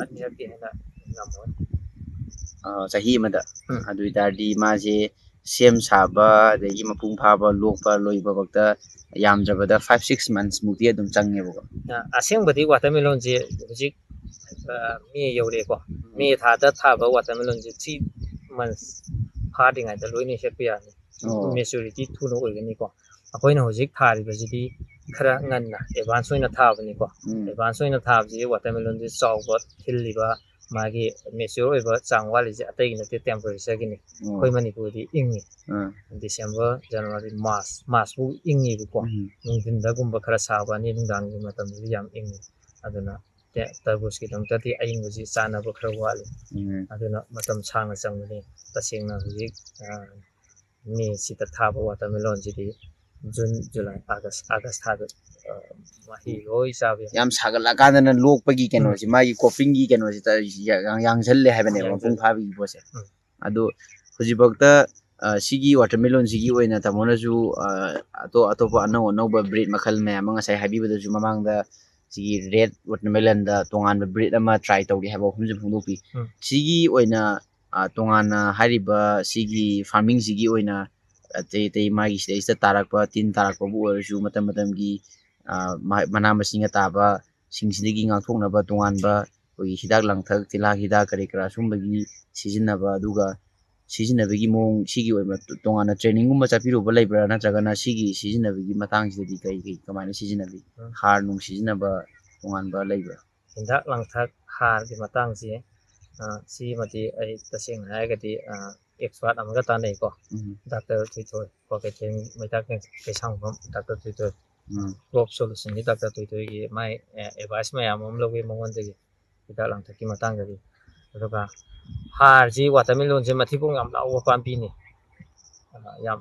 ꯑꯅꯤꯔꯛꯇꯤ ꯍꯦꯟꯅ ꯉꯝꯃꯣꯏ꯫ ꯑ, ꯆꯍꯤ ꯑꯃꯗ? ꯎꯝ꯫ ꯑꯗꯨ ꯑꯣꯏ ꯇꯥꯔꯗꯤ ꯃꯥꯁꯦ ꯁꯦꯝ ꯁꯥꯕ, ꯑꯗꯒꯤ ꯃꯄꯨꯡ ꯐꯥꯕ ꯂꯣꯛꯄ ꯂꯣꯏꯕ ꯐꯥꯎꯗ ꯌꯥꯝꯗ꯭ꯔꯕꯗ five six months ꯃꯨꯛꯇꯤ ꯑꯗꯨꯝ ꯆꯪꯉꯦꯕꯀꯣ꯫ ꯑ, ꯑꯁꯦꯡꯕꯗꯤ ꯋꯥꯇꯔꯃꯦꯂꯣꯟꯁꯦ ꯍꯧꯖꯤꯛ ꯃꯦ ꯌꯧꯔꯛꯑꯦꯀꯣ꯫ ꯃꯦ ꯊꯥꯗ ꯊꯥꯕ ꯋꯥꯇꯔꯃꯦꯂꯣꯟꯁꯦ ꯊ꯭ꯔꯤ ꯃꯟꯁ ꯐꯥꯗ꯭ꯔꯤꯉꯩꯗ ꯂꯣꯏꯅ ꯍꯦꯛꯄ ꯌꯥꯅꯤ꯫ ꯑꯣ꯫ ꯃꯦꯆꯨꯔꯤꯇꯤ ꯊꯨꯅ ꯑꯣꯏꯒꯅꯤꯀꯣ꯫ ꯑꯩꯈꯣꯏꯅ ꯍꯧꯖꯤꯛ ꯊꯥꯔꯤꯕꯁꯤꯗꯤ ꯈꯔ ꯉꯟꯅ ꯑꯦꯗꯚꯥꯟꯁ ꯑꯣꯏꯅ ꯊꯥꯕꯅꯤꯀꯣ꯫ ꯎꯝ꯫ ꯑꯦꯗꯚꯥꯟꯁ ꯑꯣꯏꯅ ꯊꯥꯕꯁꯤ ꯋꯥꯇꯔꯃꯦꯂꯣꯟꯁꯤ ꯆꯥꯎꯕ ꯊꯤꯜꯂꯤꯕ, ꯃꯥꯒꯤ ꯃꯦꯆ꯭ꯌꯣꯔ ꯑꯣꯏꯕ ꯆꯥꯡ ꯋꯥꯠꯂꯤꯁꯦ ꯑꯇꯩꯒꯤ ꯅꯠꯇꯦ, ꯇꯦꯝꯄꯔꯦꯆꯔꯒꯤꯅꯤ꯫ ꯑꯣ꯫ ꯑꯩꯈꯣꯏ ꯃꯅꯤꯄꯨꯔꯗꯤ ꯏꯪꯉꯤ꯫ ꯑꯥ꯫ ꯗꯤꯁꯦꯝꯕꯔ, ꯖꯅꯋꯥꯔꯤ, ꯃꯥꯔꯆ, ꯃꯥꯔꯆ ꯐꯥꯎ ꯏꯪꯉꯤꯕꯀꯣ꯫ ꯎꯝ꯫ ꯅꯨꯡꯊꯤꯟꯗꯒꯨꯝꯕ ꯈꯔ ꯁꯥꯕ ꯋꯥꯅꯤ, ꯅꯨꯡꯗꯥꯡꯒꯤ ꯃꯇꯝꯗꯗꯤ ꯌꯥꯝ ꯏꯪꯉꯤ꯫ ꯑꯗꯨꯅ ꯇꯦ-, ꯇꯔꯕꯨꯖꯀꯤꯗꯃꯛꯇꯗꯤ ꯑꯏꯪꯕꯁꯤ ꯆꯥꯅꯕ ꯈꯔ ꯋꯥꯠꯂꯤ꯫ ꯎꯝ꯫ ꯑꯗꯨꯅ ꯃꯇꯝ ꯁꯥꯡꯅ ꯆꯪꯕꯅꯤ꯫ ꯇꯁꯦꯡꯅ ꯍꯧꯖꯤꯛ, ꯑ, ꯃꯦꯁꯤꯗ ꯊꯥꯕ ꯋꯥꯇꯔꯃꯦꯂꯣꯟꯁꯤꯗꯤ ꯖꯨꯟ, ꯖꯨꯂꯥꯏ, ꯑꯥꯒꯁ, ꯑꯥꯒꯁ ꯊꯥꯗ, ꯑ, ꯃꯍꯩ ꯂꯣꯏ ꯆꯥꯕ ꯌꯥꯏ꯫ ꯌꯥꯝ ꯁꯥꯒꯠꯂꯛꯑꯀꯥꯟꯗꯅ ꯂꯣꯛꯄꯒꯤ ꯎꯝ꯫ ꯀꯩꯅꯣꯁꯦ, ꯃꯥꯒꯤ ꯀꯣꯄꯤꯡꯒꯤ ꯀꯩꯅꯣꯁꯦ ꯇ-, ꯌꯥ-, ꯌꯥꯡ-, ꯌꯥꯡꯁꯜꯂꯦ ꯍꯥꯏꯕꯅꯦꯕ, ꯃꯄꯨꯡ ꯌꯥꯡꯁꯜꯂꯦ꯫ ꯐꯥꯕꯒꯤ ꯄꯣꯠꯁꯦ꯫ ꯎꯝ꯫ ꯑꯗꯣ ꯍꯧꯖꯤꯛꯐꯥꯎꯗ, ꯑ, ꯁꯤꯒꯤ ꯋꯥꯇꯔꯃꯦꯂꯣꯟꯁꯤꯒꯤ ꯑꯣꯏꯅ ꯇꯥꯃꯣꯅꯁꯨ, ꯑ, ꯑꯇꯣꯞ ꯑꯇꯣꯞꯄ ꯑꯅꯧ ꯑꯅꯧꯕ ꯕ꯭ꯔꯤꯠ ꯃꯈꯜ ꯃꯌꯥꯝ ꯑꯃ ꯉꯁꯥꯏ ꯍꯥꯏꯕꯤꯕꯗꯁꯨ ꯃꯃꯥꯡꯗ ꯁꯤꯒꯤ ꯔꯦꯠ ꯋꯥꯇꯔꯃꯦꯂꯟꯗ ꯇꯣꯉꯥꯟꯕ ꯕ꯭ꯔꯤꯠ ꯑꯃ ꯇ꯭ꯔꯥꯏ ꯇꯧꯔꯤ ꯍꯥꯏꯕ ꯋꯥꯐꯝꯁꯤ ꯐꯣꯡꯗꯣꯛꯄꯤ꯫ ꯎꯝ꯫ ꯁꯤꯒꯤ ꯑꯣꯏꯅ, ꯑ, ꯇꯣꯉꯥꯟꯅ ꯍꯥꯏꯔꯤꯕ ꯁꯤꯒꯤ ꯐꯥꯔꯃꯤꯡꯁꯤꯒꯤ ꯑꯣꯏꯅ ꯑꯇꯩ ꯑꯇꯩ ꯃꯥꯒꯤ ꯁꯤꯗꯩꯁꯤꯗ ꯇꯥꯔꯛꯄ ꯇꯤꯟ ꯇꯥꯔꯛꯄꯕꯨ ꯑꯣꯏꯔꯁꯨ ꯃꯇꯝ ꯃꯇꯝꯒꯤ, ꯑ, ꯃ-, ꯃꯅꯥ ꯃꯁꯤꯡꯅ ꯇꯥꯕ ꯁꯤꯡꯁꯤꯗꯒꯤ ꯉꯥꯛꯊꯣꯛꯅꯕ ꯇꯣꯉꯥꯟꯕ ꯑꯩꯈꯣꯏꯒꯤ ꯍꯤꯗꯥꯛ ꯂꯥꯡꯊꯛ, ꯇꯤꯜꯍꯥꯠ ꯍꯤꯗꯥꯛ ꯀꯔꯤ ꯀꯔꯥ ꯁꯨꯝꯕꯒꯤ ꯁꯤꯖꯤꯟꯅꯕ, ꯑꯗꯨꯒ ꯁꯤꯖꯤꯟꯅꯕꯒꯤ ꯃꯑꯣꯡ, ꯁꯤꯒꯤ ꯑꯣꯏꯕ ꯇꯣꯉꯥꯟꯅ ꯇ꯭ꯔꯦꯅꯤꯡꯒꯨꯝꯕ ꯆꯠꯄꯤꯔꯨꯕ ꯂꯩꯕ꯭ꯔꯥ? ꯅꯠꯇ꯭ꯔꯒꯅ ꯁꯤꯒꯤ ꯁꯤꯖꯤꯟꯅꯕꯒꯤ ꯃꯇꯥꯡꯁꯤꯗꯗꯤ ꯀꯔꯤ ꯀꯔꯤ ꯀꯃꯥꯏꯅ ꯁꯤꯖꯤꯟꯅꯕꯤ? ꯎꯝ꯫ ꯍꯥꯔ ꯅꯨꯡ ꯁꯤꯖꯤꯟꯅꯕ ꯇꯣꯉꯥꯟꯕ ꯂꯩꯕ꯭ꯔꯥ? ꯍꯤꯗꯥꯛ ꯂꯥꯡꯊꯛ ꯍꯥꯔꯒꯤ ꯃꯇꯥꯡꯁꯤ, ꯑ, ꯁꯤꯃꯗꯤ ꯑꯩ ꯇꯁꯦꯡꯅ ꯍꯥꯏꯔꯒꯗꯤ, ꯑ, ꯑꯦꯛꯁꯄꯥꯔꯠ ꯑꯃꯒ ꯇꯥꯟꯅꯩꯀꯣ꯫ ꯎꯝ꯫ ꯗꯥꯛꯇꯔ ꯊꯣꯏꯊꯣꯏ, ꯀ꯭ꯋꯥꯀꯩꯊꯦꯜ ꯃꯩꯇꯥꯛ ꯀꯩꯁꯥꯡꯐꯝ ꯗꯥꯛꯇꯔ ꯊꯣꯏꯊꯣꯏ꯫ ꯎꯝ꯫ ꯀ꯭ꯔꯣꯞ ꯁꯣꯂꯨꯁꯟꯒꯤ ꯗꯥꯛꯇꯔ ꯊꯣꯏꯊꯣꯏꯒꯤ ꯃꯥꯏ, ꯑꯦ, ꯑꯦꯗꯚꯥꯏꯁ ꯃꯌꯥꯝ ꯑꯃ ꯂꯧꯋꯤ ꯃꯉꯣꯟꯗꯒꯤ, ꯍꯤꯗꯥꯛ ꯂꯥꯡꯊꯛꯀꯤ ꯃꯇꯥꯡꯗꯗꯤ꯫ ꯑꯗꯨꯒ ꯍꯥꯔꯁꯤ ꯋꯥꯇꯔꯃꯦꯂꯣꯟꯁꯦ ꯃꯊꯤꯕꯣꯡ ꯌꯥꯝ ꯂꯥꯎꯕ ꯄꯥꯝꯕꯤꯅꯤ꯫ ꯑ, ꯌꯥꯝ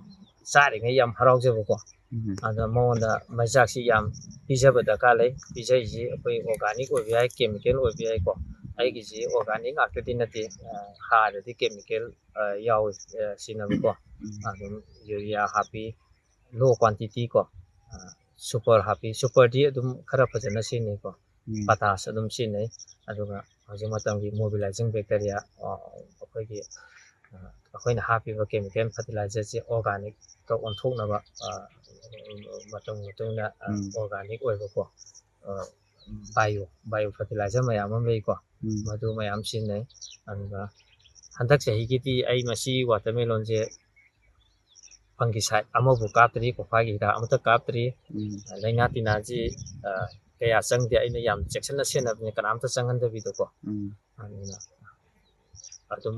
ꯆꯥꯔꯤꯉꯩ ꯌꯥꯝ ꯍꯔꯥꯎꯖꯕꯀꯣ꯫ ꯎꯝ꯫ ꯑꯗ ꯃꯉꯣꯟꯗ ꯃꯩꯆꯥꯛꯁꯤ ꯌꯥꯝ ꯄꯤꯖꯕ ꯗꯔꯀꯥꯔ ꯂꯩ꯫ ꯄꯤꯖꯔꯤꯁꯤ ꯑꯩꯈꯣꯏ ꯑꯣꯔꯒꯥꯅꯤꯛ ꯑꯣꯏꯕ ꯌꯥꯏ, ꯀꯦꯃꯤꯀꯦꯜ ꯑꯣꯏꯕ ꯌꯥꯏꯀꯣ꯫ ꯑꯩꯒꯤꯁꯤ ꯑꯣꯔꯒꯥꯅꯤꯛ ꯉꯥꯛꯇꯗꯤ ꯅꯠꯇꯦ, ꯑ, ꯍꯥꯔꯗꯗꯤ ꯀꯦꯃꯤꯀꯦꯜ, ꯑ, ꯌꯥꯎꯏ, ꯑ, ꯁꯤꯖꯤꯟꯅꯕꯀꯣ꯫ ꯎꯝ꯫ ꯑꯗꯨꯝ ꯌꯨꯔꯤꯌꯥ ꯍꯥꯞꯄꯤ, ꯂꯣ ꯀ꯭ꯋꯥꯟꯇꯤꯇꯤ ꯀꯣ꯫ ꯑ, ꯁꯨꯄꯔ ꯍꯥꯞꯄꯤ, ꯁꯨꯄꯔꯗꯤ ꯑꯗꯨꯝ ꯈꯔ ꯐꯖꯅ ꯁꯤꯖꯤꯟꯅꯩꯀꯣ꯫ ꯎꯝ꯫ ꯄꯇꯥꯁ ꯑꯗꯨꯝ ꯁꯤꯖꯤꯟꯅꯩ꯫ ꯑꯗꯨꯒ ꯍꯧꯖꯤꯛ ꯃꯇꯝꯒꯤ ꯃꯣꯕꯤꯂꯥꯏꯖꯤꯡ ꯕꯦꯛꯇꯔꯤꯌꯥ, ꯑ, ꯑꯩꯈꯣꯏꯒꯤ, ꯑ, ꯑꯩꯈꯣꯏꯅ ꯍꯥꯞꯄꯤꯕ ꯀꯦꯃꯤꯀꯦꯜ ꯐꯔꯇꯤꯂꯥꯏꯖꯔꯁꯦ ꯑꯣꯔꯒꯥꯅꯤꯛꯇ ꯑꯣꯟꯊꯣꯛꯅꯕ, ꯑ, ꯃꯇꯝ ꯃꯇꯨꯡ ꯏꯟꯅ, ꯑ, ꯎꯝ꯫ ꯑꯣꯔꯒꯥꯅꯤꯛ ꯑꯣꯏꯕꯀꯣ, ꯑ, ꯕꯥꯏꯑꯣ ꯕꯥꯏꯑꯣ ꯐꯔꯇꯤꯂꯥꯏꯖꯔ ꯃꯌꯥꯝ ꯑꯃ ꯂꯩꯀꯣ꯫ ꯎꯝ꯫ ꯃꯗꯨ ꯃꯌꯥꯝ ꯁꯤꯖꯤꯟꯅꯩ꯫ ꯑꯗꯨꯒ ꯍꯟꯗꯛ ꯆꯍꯤꯒꯤꯗꯤ ꯑꯩ ꯃꯁꯤ ꯋꯥꯇꯔꯃꯦꯂꯣꯟꯁꯦ ꯐꯪꯒꯤꯁꯥꯏꯠ ꯑꯃꯐꯥꯎ ꯀꯥꯞꯇ꯭ꯔꯤ, ꯀꯣꯐꯥꯒꯤ ꯍꯤꯗꯥꯛ ꯑꯃꯠꯇ ꯀꯥꯞꯇ꯭ꯔꯤ꯫ ꯎꯝ꯫ ꯂꯥꯏꯅꯥ ꯇꯤꯟꯅꯥꯁꯤ, ꯑ, ꯀꯌꯥ ꯆꯪꯗꯦ꯫ ꯑꯩꯅ ꯌꯥꯝ ꯆꯦꯛꯁꯤꯟꯅ ꯁꯦꯟꯅꯕꯅꯦ, ꯀꯅꯥꯝꯇ ꯆꯪꯍꯟꯗꯕꯤꯗꯀꯣ꯫ ꯎꯝ꯫ ꯑꯗꯨꯅ ꯑꯗꯨꯝ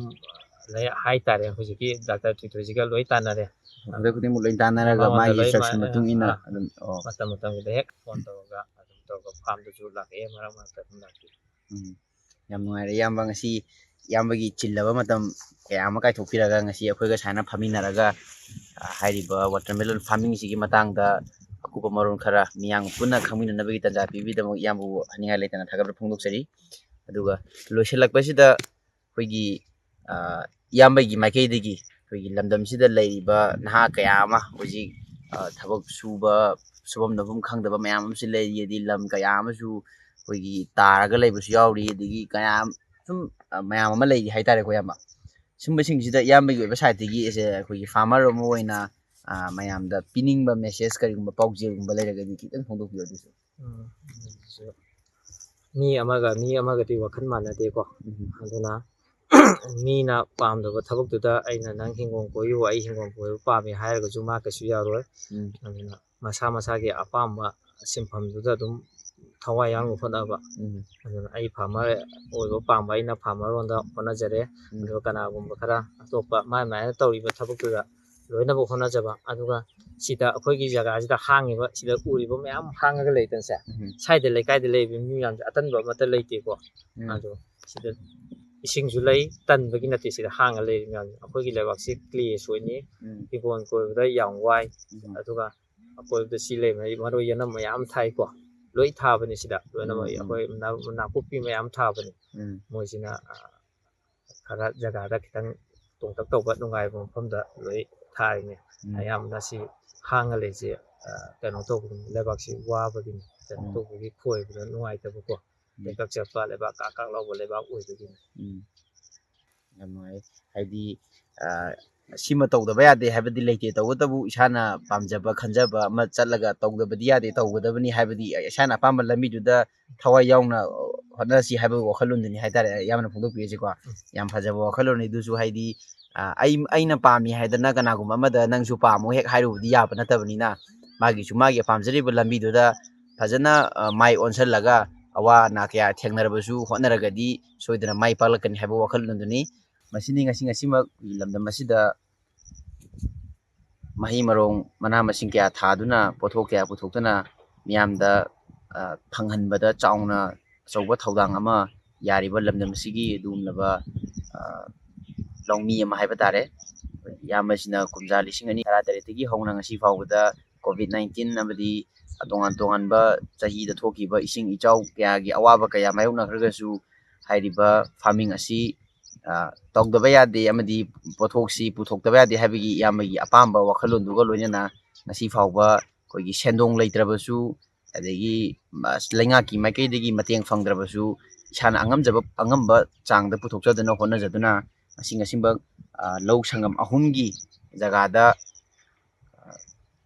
ꯂꯩ ꯍꯥꯏꯇꯥꯔꯦ꯫ ꯍꯧꯖꯤꯛꯀꯤ ꯗꯥꯛꯇꯔ ꯊꯣꯏꯊꯣꯏꯁꯤꯒ ꯂꯣꯏ ꯇꯥꯟꯅꯔꯦ꯫ ꯍꯟꯗꯛ ꯈꯨꯗꯤꯡꯃꯛ ꯂꯣꯏ ꯇꯥꯟꯅꯔꯒ ꯃꯉꯣꯟꯗ ꯃꯥꯒꯤ ꯂꯣꯏ ꯃꯥ-, instruction ꯃꯇꯨꯡ ꯏꯟꯅ ꯑꯥ, ꯑꯗꯨꯝ, ꯑꯣ꯫ ꯃꯇꯝ ꯃꯇꯝꯒꯤꯗ ꯍꯦꯛ ꯐꯣꯟ ꯇꯧꯔꯒ ꯑꯗꯨꯝ ꯇꯧꯔꯒ ꯐꯥꯝꯗꯁꯨ ꯂꯥꯛꯑꯦ, ꯃꯔꯛ ꯃꯔꯛꯇ ꯑꯗꯨꯝ ꯂꯥꯛꯄꯤ꯫ ꯎꯝ꯫ ꯌꯥꯝ ꯅꯨꯡꯉꯥꯏꯔꯦ ꯏꯌꯥꯝꯕ, ꯉꯁꯤ ꯏꯌꯥꯝꯕꯒꯤ ꯆꯤꯜꯂꯕ ꯃꯇꯝ ꯀꯌꯥ ꯑꯃ ꯀꯥꯏꯊꯣꯛꯄꯤꯔꯒ ꯉꯁꯤ ꯑꯩꯈꯣꯏꯒ ꯁꯨꯃꯥꯏꯅ ꯐꯝꯃꯤꯟꯅꯔꯒ, ꯑ, ꯍꯥꯏꯔꯤꯕ ꯋꯥꯇꯔꯃꯦꯂꯣꯟ ꯐꯥꯔꯃꯤꯡꯁꯤꯒꯤ ꯃꯇꯥꯡꯗ ꯑꯀꯨꯞꯄ ꯃꯔꯣꯜ ꯈꯔ ꯃꯤꯌꯥꯝ ꯄꯨꯟꯅ ꯈꯪꯃꯤꯟꯅꯅꯕꯒꯤ ꯇꯥꯟꯖꯥ ꯄꯤꯕꯤꯗꯃꯛ ꯏꯌꯥꯝꯕꯕꯨ ꯍꯥꯏꯅꯤꯡꯉꯥꯏ ꯂꯩꯇꯅ ꯊꯥꯒꯠꯄ ꯐꯣꯡꯗꯣꯛꯆꯔꯤ꯫ ꯑꯗꯨꯒ ꯂꯣꯏꯁꯤꯜꯂꯛꯄꯁꯤꯗ ꯑꯩꯈꯣꯏꯒꯤ, ꯑ, ꯏꯌꯥꯝꯕꯒꯤ ꯃꯥꯏꯀꯩꯗꯒꯤ ꯑꯩꯈꯣꯏꯒꯤ ꯂꯝꯗꯝꯁꯤꯗ ꯂꯩꯔꯤꯕ ꯅꯍꯥ ꯀꯌꯥ ꯑꯃ ꯍꯧꯖꯤꯛ, ꯑ, ꯊꯕꯛ ꯁꯨꯕ, ꯁꯨꯐꯝ ꯅꯣꯝꯐꯝ ꯈꯪꯗꯕ ꯃꯌꯥꯝ ꯑꯃꯁꯨ ꯂꯩꯔꯤ, ꯑꯗꯩ ꯂꯝ ꯀꯌꯥ ꯑꯃꯁꯨ ꯑꯩꯈꯣꯏꯒꯤ ꯇꯥꯔꯒ ꯂꯩꯕꯁꯨ ꯌꯥꯎꯔꯤ, ꯑꯗꯒꯤ ꯀꯌꯥ ꯁꯨꯝ, ꯑ, ꯃꯌꯥꯝ ꯑꯃ ꯂꯩꯔꯤ ꯍꯥꯏꯇꯥꯔꯦꯀꯣ ꯏꯌꯥꯝꯕ꯫ ꯁꯨꯝꯕꯁꯤꯡꯁꯤꯗ ꯏꯌꯥꯝꯕꯒꯤ ꯑꯣꯏꯕ ꯁꯥꯏꯠꯇꯒꯤ ꯑꯩꯁꯦ ꯑꯩꯈꯣꯏꯒꯤ ꯐꯥꯔꯃꯔ ꯑꯃ ꯑꯣꯏꯅ, ꯑ, ꯃꯌꯥꯝꯗ ꯄꯤꯅꯤꯡꯕ ꯃꯦꯁꯦꯖ ꯀꯔꯤꯒꯨꯝꯕ ꯄꯥꯎꯖꯦꯜꯒꯨꯝꯕ ꯂꯩꯔꯒꯗꯤ ꯈꯤꯇꯪ ꯐꯣꯡꯗꯣꯛꯄꯤꯌꯨ ꯑꯗꯨꯁꯨ꯫ ꯎꯝ, ꯑꯗꯨꯁꯨ ꯃꯤ ꯑꯃꯒ ꯃꯤ ꯑꯃꯒꯗꯤ ꯋꯥꯈꯜ ꯃꯥꯟꯅꯗꯦꯀꯣ꯫ ꯎꯝ꯫ ꯑꯗꯨꯅ ꯃꯤꯅ ꯄꯥꯝꯗꯕ ꯊꯕꯛꯇꯨꯗ ꯑꯩꯅ "ꯅꯪ ꯍꯤꯡꯒꯣꯜ ꯀꯣꯏꯌꯨ, ꯑꯩ ꯍꯤꯡꯒꯣꯜ ꯀꯣꯏꯕ ꯄꯥꯝꯃꯤ" ꯍꯥꯏꯔꯒꯁꯨ ꯃꯥ ꯀꯩꯁꯨ ꯌꯥꯔꯣꯏ꯫ ꯎꯝ꯫ ꯑꯗꯨꯅ ꯃꯁꯥ ꯃꯁꯥꯒꯤ ꯑꯄꯥꯝꯕ ꯁꯤꯟꯐꯝꯗꯨꯗ ꯑꯗꯨꯝ ꯊꯋꯥꯏ ꯌꯥꯎꯅ ꯍꯣꯠꯅꯕ꯫ ꯎꯝ꯫ ꯑꯗꯨꯅ ꯑꯩ ꯐꯥꯔꯃꯔ ꯑꯣꯏꯕ ꯄꯥꯝꯕ, ꯑꯩꯅ ꯐꯥꯔꯃꯔ ꯔꯣꯝꯗ ꯍꯣꯠꯅꯖꯔꯦ꯫ ꯎꯝ꯫ ꯑꯗꯨꯒ ꯀꯅꯥꯒꯨꯝꯕ ꯈꯔ ꯑꯇꯣꯞꯄ ꯃꯥꯏ ꯃꯥꯏꯅ ꯇꯧꯔꯤꯕ ꯊꯕꯛꯇꯨꯗ ꯂꯣꯏꯅꯃꯛ ꯍꯣꯠꯅꯖꯕ꯫ ꯑꯗꯨꯒ ꯁꯤꯗ ꯑꯩꯈꯣꯏꯒꯤ ꯖꯒꯥꯁꯤꯗ ꯍꯥꯡꯉꯤꯕ, ꯁꯤꯗ ꯎꯔꯤꯕ ꯃꯌꯥꯝ ꯍꯥꯡꯉꯒ ꯂꯩꯗꯅꯁꯦ, ꯎꯝ꯫ ꯁ꯭ꯋꯥꯏꯗ ꯂꯩꯀꯥꯏꯗ ꯂꯩꯔꯤꯕ ꯃꯤ ꯃꯌꯥꯝꯁꯦ ꯑꯇꯟꯕ ꯑꯃꯠꯇ ꯂꯩꯇꯦꯀꯣ꯫ ꯎꯝ꯫ ꯑꯗꯣ ꯁꯤꯗ ꯏꯁꯤꯡꯁꯨ ꯂꯩ, ꯇꯟꯕꯒꯤ ꯅꯠꯇꯦ ꯁꯤꯗ ꯍꯥꯡꯉ ꯂꯩꯔꯤ ꯃꯌꯥꯝꯁꯦ꯫ ꯑꯩꯈꯣꯏꯒꯤ ꯂꯩꯕꯥꯛꯁꯤ clay soilꯅꯤ, ꯎꯝ꯫ ꯍꯤꯡꯒꯣꯜ ꯀꯣꯏꯕꯗ ꯌꯥꯝ ꯋꯥꯏ꯫ ꯎꯝ꯫ ꯑꯗꯨꯒ ꯑꯀꯣꯏꯕꯗ ꯁꯤ ꯂꯩ ꯃꯔꯣꯏ ꯌꯦꯅꯝ ꯃꯌꯥꯝ ꯊꯥꯏꯀꯣ, ꯂꯣꯏ ꯊꯥꯕꯅꯤ ꯁꯤꯗ ꯂꯣꯏꯅꯃꯛ꯫ ꯎꯝ, ꯎꯝ꯫ ꯑꯩꯈꯣꯏ ꯅꯥ-, ꯅꯥꯀꯨꯞꯄꯤ ꯃꯌꯥꯝ ꯊꯥꯕꯅꯤ꯫ ꯎꯝ꯫ ꯃꯣꯏꯁꯤꯅ, ꯑ, ꯈꯔ ꯖꯒꯥꯗ ꯈꯤꯇꯪ ꯇꯣꯡꯇꯛ ꯇꯧꯕ ꯅꯨꯡꯉꯥꯏꯕ ꯃꯐꯝꯗ ꯂꯣꯏ ꯊꯥꯔꯤꯅꯦ꯫ ꯎꯝ꯫ ꯑꯌꯥꯝꯕꯅ ꯁꯤ ꯍꯥꯡꯉ ꯂꯩꯁꯦ, ꯑ, ꯀꯩꯅꯣ ꯇꯧꯕꯒꯤꯅꯤ, ꯂꯩꯕꯥꯛꯁꯤ ꯋꯥꯕꯒꯤꯅꯤ, ꯀꯩꯅꯣ ꯎꯝ꯫ ꯇꯧꯕꯒꯤ ꯈꯣꯏꯕꯗ ꯅꯨꯡꯉꯥꯏꯇꯕꯀꯣ꯫ ꯎꯝ꯫ ꯂꯩꯀꯛ ꯆꯠꯄ, ꯂꯩꯕꯥꯛ ꯀꯥꯛ ꯀꯥꯛ ꯂꯥꯎꯕ ꯂꯩꯕꯥꯛ ꯑꯣꯏꯕꯒꯤꯅꯤ꯫ ꯎꯝ꯫ ꯌꯥꯝ ꯅꯨꯡꯉꯥꯏ꯫ ꯍꯥꯏꯗꯤ, ꯑ, ꯁꯤꯃ ꯇꯧꯗꯕ ꯌꯥꯗꯦ ꯍꯥꯏꯕꯗꯤ ꯂꯩꯇꯦ꯫ ꯇꯧꯕꯇꯕꯨ ꯏꯁꯥꯅ ꯄꯥꯝꯖꯕ, ꯈꯟꯖꯕ ꯑꯃ ꯆꯠꯂꯒ ꯇꯧꯗꯕꯗꯤ ꯌꯥꯗꯦ, ꯇꯧꯒꯗꯕꯅꯤ ꯍꯥꯏꯕꯗꯤ ꯏꯁꯥꯅ ꯑꯄꯥꯝꯕ ꯂꯝꯕꯤꯗꯨꯗ ꯊꯋꯥꯏ ꯌꯥꯎꯅ ꯍꯣꯠꯅꯁꯤ ꯍꯥꯏꯕ ꯋꯥꯈꯜꯂꯣꯟꯗꯨꯅꯤ ꯍꯥꯏꯇꯥꯔꯦ ꯏꯌꯥꯝꯕꯅ ꯐꯣꯡꯗꯣꯛꯄꯤꯔꯤꯁꯤꯀꯣ꯫ ꯌꯥꯝ ꯐꯖꯕ ꯋꯥꯈꯜꯂꯣꯟꯅꯤ ꯑꯗꯨꯁꯨ, ꯍꯥꯏꯗꯤ, ꯑ, ꯑꯩ, ꯑꯩꯅ ꯄꯥꯝꯃꯤ ꯍꯥꯏꯗꯅ ꯀꯅꯥꯒꯨꯝꯕ ꯑꯃꯗ "ꯅꯪꯁꯨ ꯄꯥꯝꯃꯣ" ꯍꯦꯛ ꯍꯥꯏꯔꯨꯕꯗꯤ ꯌꯥꯕ ꯅꯠꯇꯕꯅꯤꯅ, ꯃꯥꯒꯤꯁꯨ ꯃꯥꯒꯤ ꯄꯥꯝꯖꯔꯤꯕ ꯂꯝꯕꯤꯗꯨꯗ ꯐꯖꯅ, ꯑ, ꯃꯥꯏ ꯑꯣꯟꯁꯤꯜꯂꯒ ꯑꯋꯥ ꯑꯅꯥ ꯀꯌꯥ ꯊꯦꯡꯅꯔꯕꯁꯨ ꯍꯣꯠꯅꯔꯒꯗꯤ ꯁꯣꯏꯗꯅ ꯃꯥꯏ ꯄꯥꯛꯂꯛꯀꯅꯤ ꯍꯥꯏꯕ ꯋꯥꯈꯜꯂꯣꯟꯗꯨꯅꯤ꯫ ꯃꯁꯤꯅꯤ ꯉꯁꯤ, ꯉꯁꯤꯃꯛ ꯑꯩꯈꯣꯏꯒꯤ ꯂꯝꯗꯝ ꯑꯁꯤꯗ ꯃꯍꯩ ꯃꯔꯣꯡ, ꯃꯅꯥ ꯃꯁꯤꯡ ꯀꯌꯥ ꯊꯥꯗꯨꯅ, ꯄꯣꯠꯊꯣꯛ ꯀꯌꯥ ꯄꯨꯊꯣꯛꯇꯨꯅ ꯃꯤꯌꯥꯝꯗ, ꯑ, ꯐꯪꯍꯟꯕꯗ ꯆꯥꯎꯅ ꯑꯆꯧꯕ ꯊꯧꯗꯥꯡ ꯑꯃ ꯌꯥꯔꯤꯕ ꯂꯝꯗꯝ ꯑꯁꯤꯒꯤ ꯑꯗꯨꯒꯨꯝꯂꯕ, ꯑ, ꯂꯧꯃꯤ ꯑꯃ ꯍꯥꯏꯕ ꯇꯥꯔꯦ꯫ ꯏꯌꯥꯝꯕꯁꯤꯅ ꯀꯨꯝꯖꯥ ꯂꯤꯁꯤꯡ ꯑꯅꯤ ꯇꯔꯥꯇꯔꯦꯠꯇꯒꯤ ꯍꯧꯅ ꯉꯁꯤ ꯐꯥꯎꯕꯗ COVID nineteen ꯑꯃꯗꯤ ꯇꯣꯉꯥꯟ ꯇꯣꯉꯥꯟꯕ ꯆꯍꯤꯗ ꯊꯣꯛꯈꯤꯕ ꯏꯁꯤꯡ ꯏꯆꯥꯎ ꯀꯌꯥꯒꯤ ꯑꯋꯥꯕ ꯀꯌꯥ ꯃꯥꯌꯣꯛꯅꯈ꯭ꯔꯒꯁꯨ, ꯍꯥꯏꯔꯤꯕ farming ꯑꯁꯤ, ꯑ, ꯇꯧꯗꯕ ꯌꯥꯗꯦ ꯑꯃꯗꯤ ꯄꯣꯠꯊꯣꯛꯁꯤ ꯄꯨꯊꯣꯛꯇꯕ ꯌꯥꯗꯦ ꯍꯥꯏꯕꯒꯤ ꯏꯌꯥꯝꯕꯒꯤ ꯑꯄꯥꯝꯕ ꯋꯥꯈꯜꯂꯣꯟꯗꯨꯒ ꯂꯣꯏꯅꯅ ꯉꯁꯤ ꯐꯥꯎꯕ ꯑꯩꯈꯣꯏꯒꯤ ꯁꯦꯟꯗꯣꯡ ꯂꯩꯇ꯭ꯔꯕꯁꯨ, ꯑꯗꯒꯤ, ꯑ, ꯂꯩꯉꯥꯛꯀꯤ ꯃꯥꯏꯀꯩꯗꯒꯤ ꯃꯇꯦꯡ ꯐꯪꯗ꯭ꯔꯕꯁꯨ, ꯏꯁꯥꯅ ꯑꯉꯝꯖꯕ, ꯑꯉꯝꯕ ꯆꯥꯡꯗ ꯄꯨꯊꯣꯛꯆꯗꯨꯅ ꯍꯣꯠꯅꯖꯗꯨꯅ ꯉꯁꯤ ꯉꯁꯤꯃꯛ, ꯑ, ꯂꯧ ꯁꯪꯒꯝ ꯑꯍꯨꯝꯒꯤ ꯖꯒꯥꯗ, ꯑ,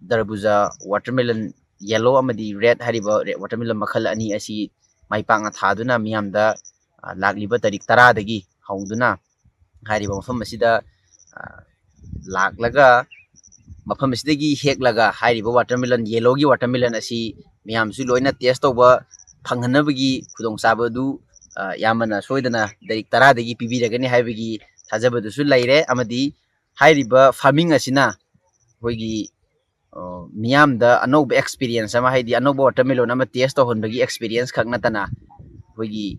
ꯗꯔꯕꯨꯖꯥ, watermelon, yellow ꯑꯃꯗꯤ red ꯍꯥꯏꯔꯤꯕ ꯔꯦ-, watermelon ꯃꯈꯜ ꯑꯅꯤ ꯑꯁꯤ ꯃꯥꯏ ꯄꯥꯛꯅ ꯊꯥꯗꯨꯅ ꯃꯤꯌꯥꯝꯗ, ꯑ, ꯂꯥꯛꯂꯤꯕ ꯇꯥꯔꯤꯛ ꯇꯔꯥꯗꯒꯤ ꯍꯧꯗꯨꯅ ꯍꯥꯏꯔꯤꯕ ꯃꯐꯝ ꯑꯁꯤꯗ, ꯑ, ꯂꯥꯛꯂꯒ ꯃꯐꯝ ꯑꯁꯤꯗꯒꯤ ꯍꯦꯛꯂꯒ ꯍꯥꯏꯔꯤꯕ watermelon, yellowꯒꯤ watermelon ꯑꯁꯤ ꯃꯤꯌꯥꯝꯁꯨ ꯂꯣꯏꯅ taste ꯇꯧꯕ ꯐꯪꯍꯟꯅꯕꯒꯤ ꯈꯨꯗꯣꯡꯆꯥꯕ ꯑꯗꯨ, ꯑ, ꯏꯌꯥꯝꯕꯅ ꯁꯣꯏꯗꯅ ꯇꯥꯔꯤꯛ ꯇꯔꯥꯗꯒꯤ ꯄꯤꯕꯤꯔꯒꯅꯤ ꯍꯥꯏꯕꯒꯤ ꯊꯥꯖꯕꯗꯨꯁꯨ ꯂꯩꯔꯦ꯫ ꯑꯃꯗꯤ ꯍꯥꯏꯔꯤꯕ farming ꯑꯁꯤꯅ ꯑꯩꯈꯣꯏꯒꯤ, ꯑ, ꯃꯤꯌꯥꯝꯗ ꯑꯅꯧꯕ experience ꯑꯃ, ꯍꯥꯏꯗꯤ ꯑꯅꯧꯕ watermelon ꯑꯃ taste ꯇꯧꯍꯟꯕꯒꯤ experience ꯈꯛ ꯅꯠꯇꯅ, ꯑꯩꯈꯣꯏꯒꯤ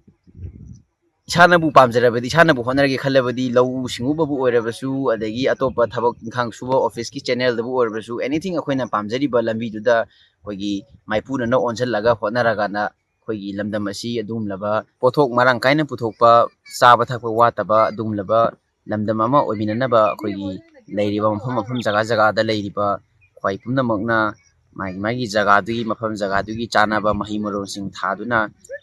ꯏꯁꯥꯅꯕꯨ ꯄꯥꯝꯖꯔꯕꯗꯤ, ꯏꯁꯥꯅꯕꯨ ꯍꯣꯠꯅꯔꯒꯦ ꯈꯜꯂꯕꯗꯤ, ꯂꯧꯎ ꯁꯤꯡꯎꯕꯕꯨ ꯑꯣꯏꯔꯕꯁꯨ, ꯑꯗꯒꯤ ꯑꯇꯣꯞꯄ ꯊꯕꯛ ꯏꯪꯈꯥꯡ ꯁꯨꯕ officeꯀꯤ channelꯗꯕꯨ ꯑꯣꯏꯔꯕꯁꯨ, anything ꯑꯩꯈꯣꯏꯅ ꯄꯥꯝꯖꯔꯤꯕ ꯂꯝꯕꯤꯗꯨꯗ ꯑꯩꯈꯣꯏꯒꯤ ꯃꯥꯏꯄꯨꯅꯅ ꯑꯣꯟꯁꯤꯜꯂꯒ ꯍꯣꯠꯅꯔꯒꯅ ꯑꯩꯈꯣꯏꯒꯤ ꯂꯝꯗꯝ ꯑꯁꯤ ꯑꯗꯨꯒꯨꯝꯂꯕ ꯄꯣꯠꯊꯣꯛ ꯃꯔꯥꯡ ꯀꯥꯏꯅ ꯄꯨꯊꯣꯛꯄ, ꯆꯥꯕ ꯊꯛꯄ ꯋꯥꯠꯇꯕ ꯑꯗꯨꯒꯨꯝꯂꯕ ꯂꯝꯗꯝ ꯑꯃ ꯑꯣꯏꯃꯤꯟꯅꯅꯕ ꯑꯩꯈꯣꯏꯒꯤ ꯂꯩꯔꯤꯕ ꯃꯐꯝ, ꯃꯐꯝ ꯖꯒꯥ ꯖꯒꯥꯗ ꯂꯩꯔꯤꯕ ꯈ꯭ꯋꯥꯏ ꯄꯨꯝꯅꯃꯛꯅ ꯃꯥꯒꯤ ꯃꯥꯒꯤ ꯖꯒꯥꯗꯨꯒꯤ, ꯃꯐꯝ ꯖꯒꯥꯗꯨꯒꯤ ꯆꯥꯅꯕ ꯃꯍꯩ ꯃꯔꯣꯡꯁꯤꯡ ꯊꯥꯗꯨꯅ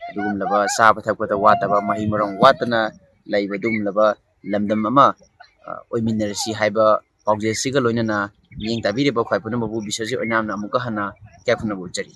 ꯑꯗꯨꯒꯨꯝꯂꯕ ꯆꯥꯕ ꯊꯛꯄꯗ ꯋꯥꯠꯇꯕ, ꯃꯍꯩ ꯃꯔꯣꯡ ꯋꯥꯠꯇꯅ ꯂꯩꯕ ꯑꯗꯨꯒꯨꯝꯂꯕ ꯂꯝꯗꯝ ꯑꯃ ꯑꯣꯏꯃꯤꯟꯅꯔꯁꯤ ꯍꯥꯏꯕ ꯄꯥꯎꯖꯦꯜꯁꯤꯒ ꯂꯣꯏꯅꯅ ꯃꯤꯠꯌꯦꯡ ꯇꯥꯕꯤꯔꯤꯕ ꯈ꯭ꯋꯥꯏ ꯄꯨꯝꯅꯃꯛꯄꯨ ꯕꯤꯁ꯭ꯋꯖꯤꯠ ꯑꯣꯏꯅꯥꯝꯅ ꯑꯃꯨꯛꯀ ꯍꯟꯅ ꯏꯀꯥꯏ ꯈꯨꯝꯅꯕ ꯎꯠꯆꯔꯤ꯫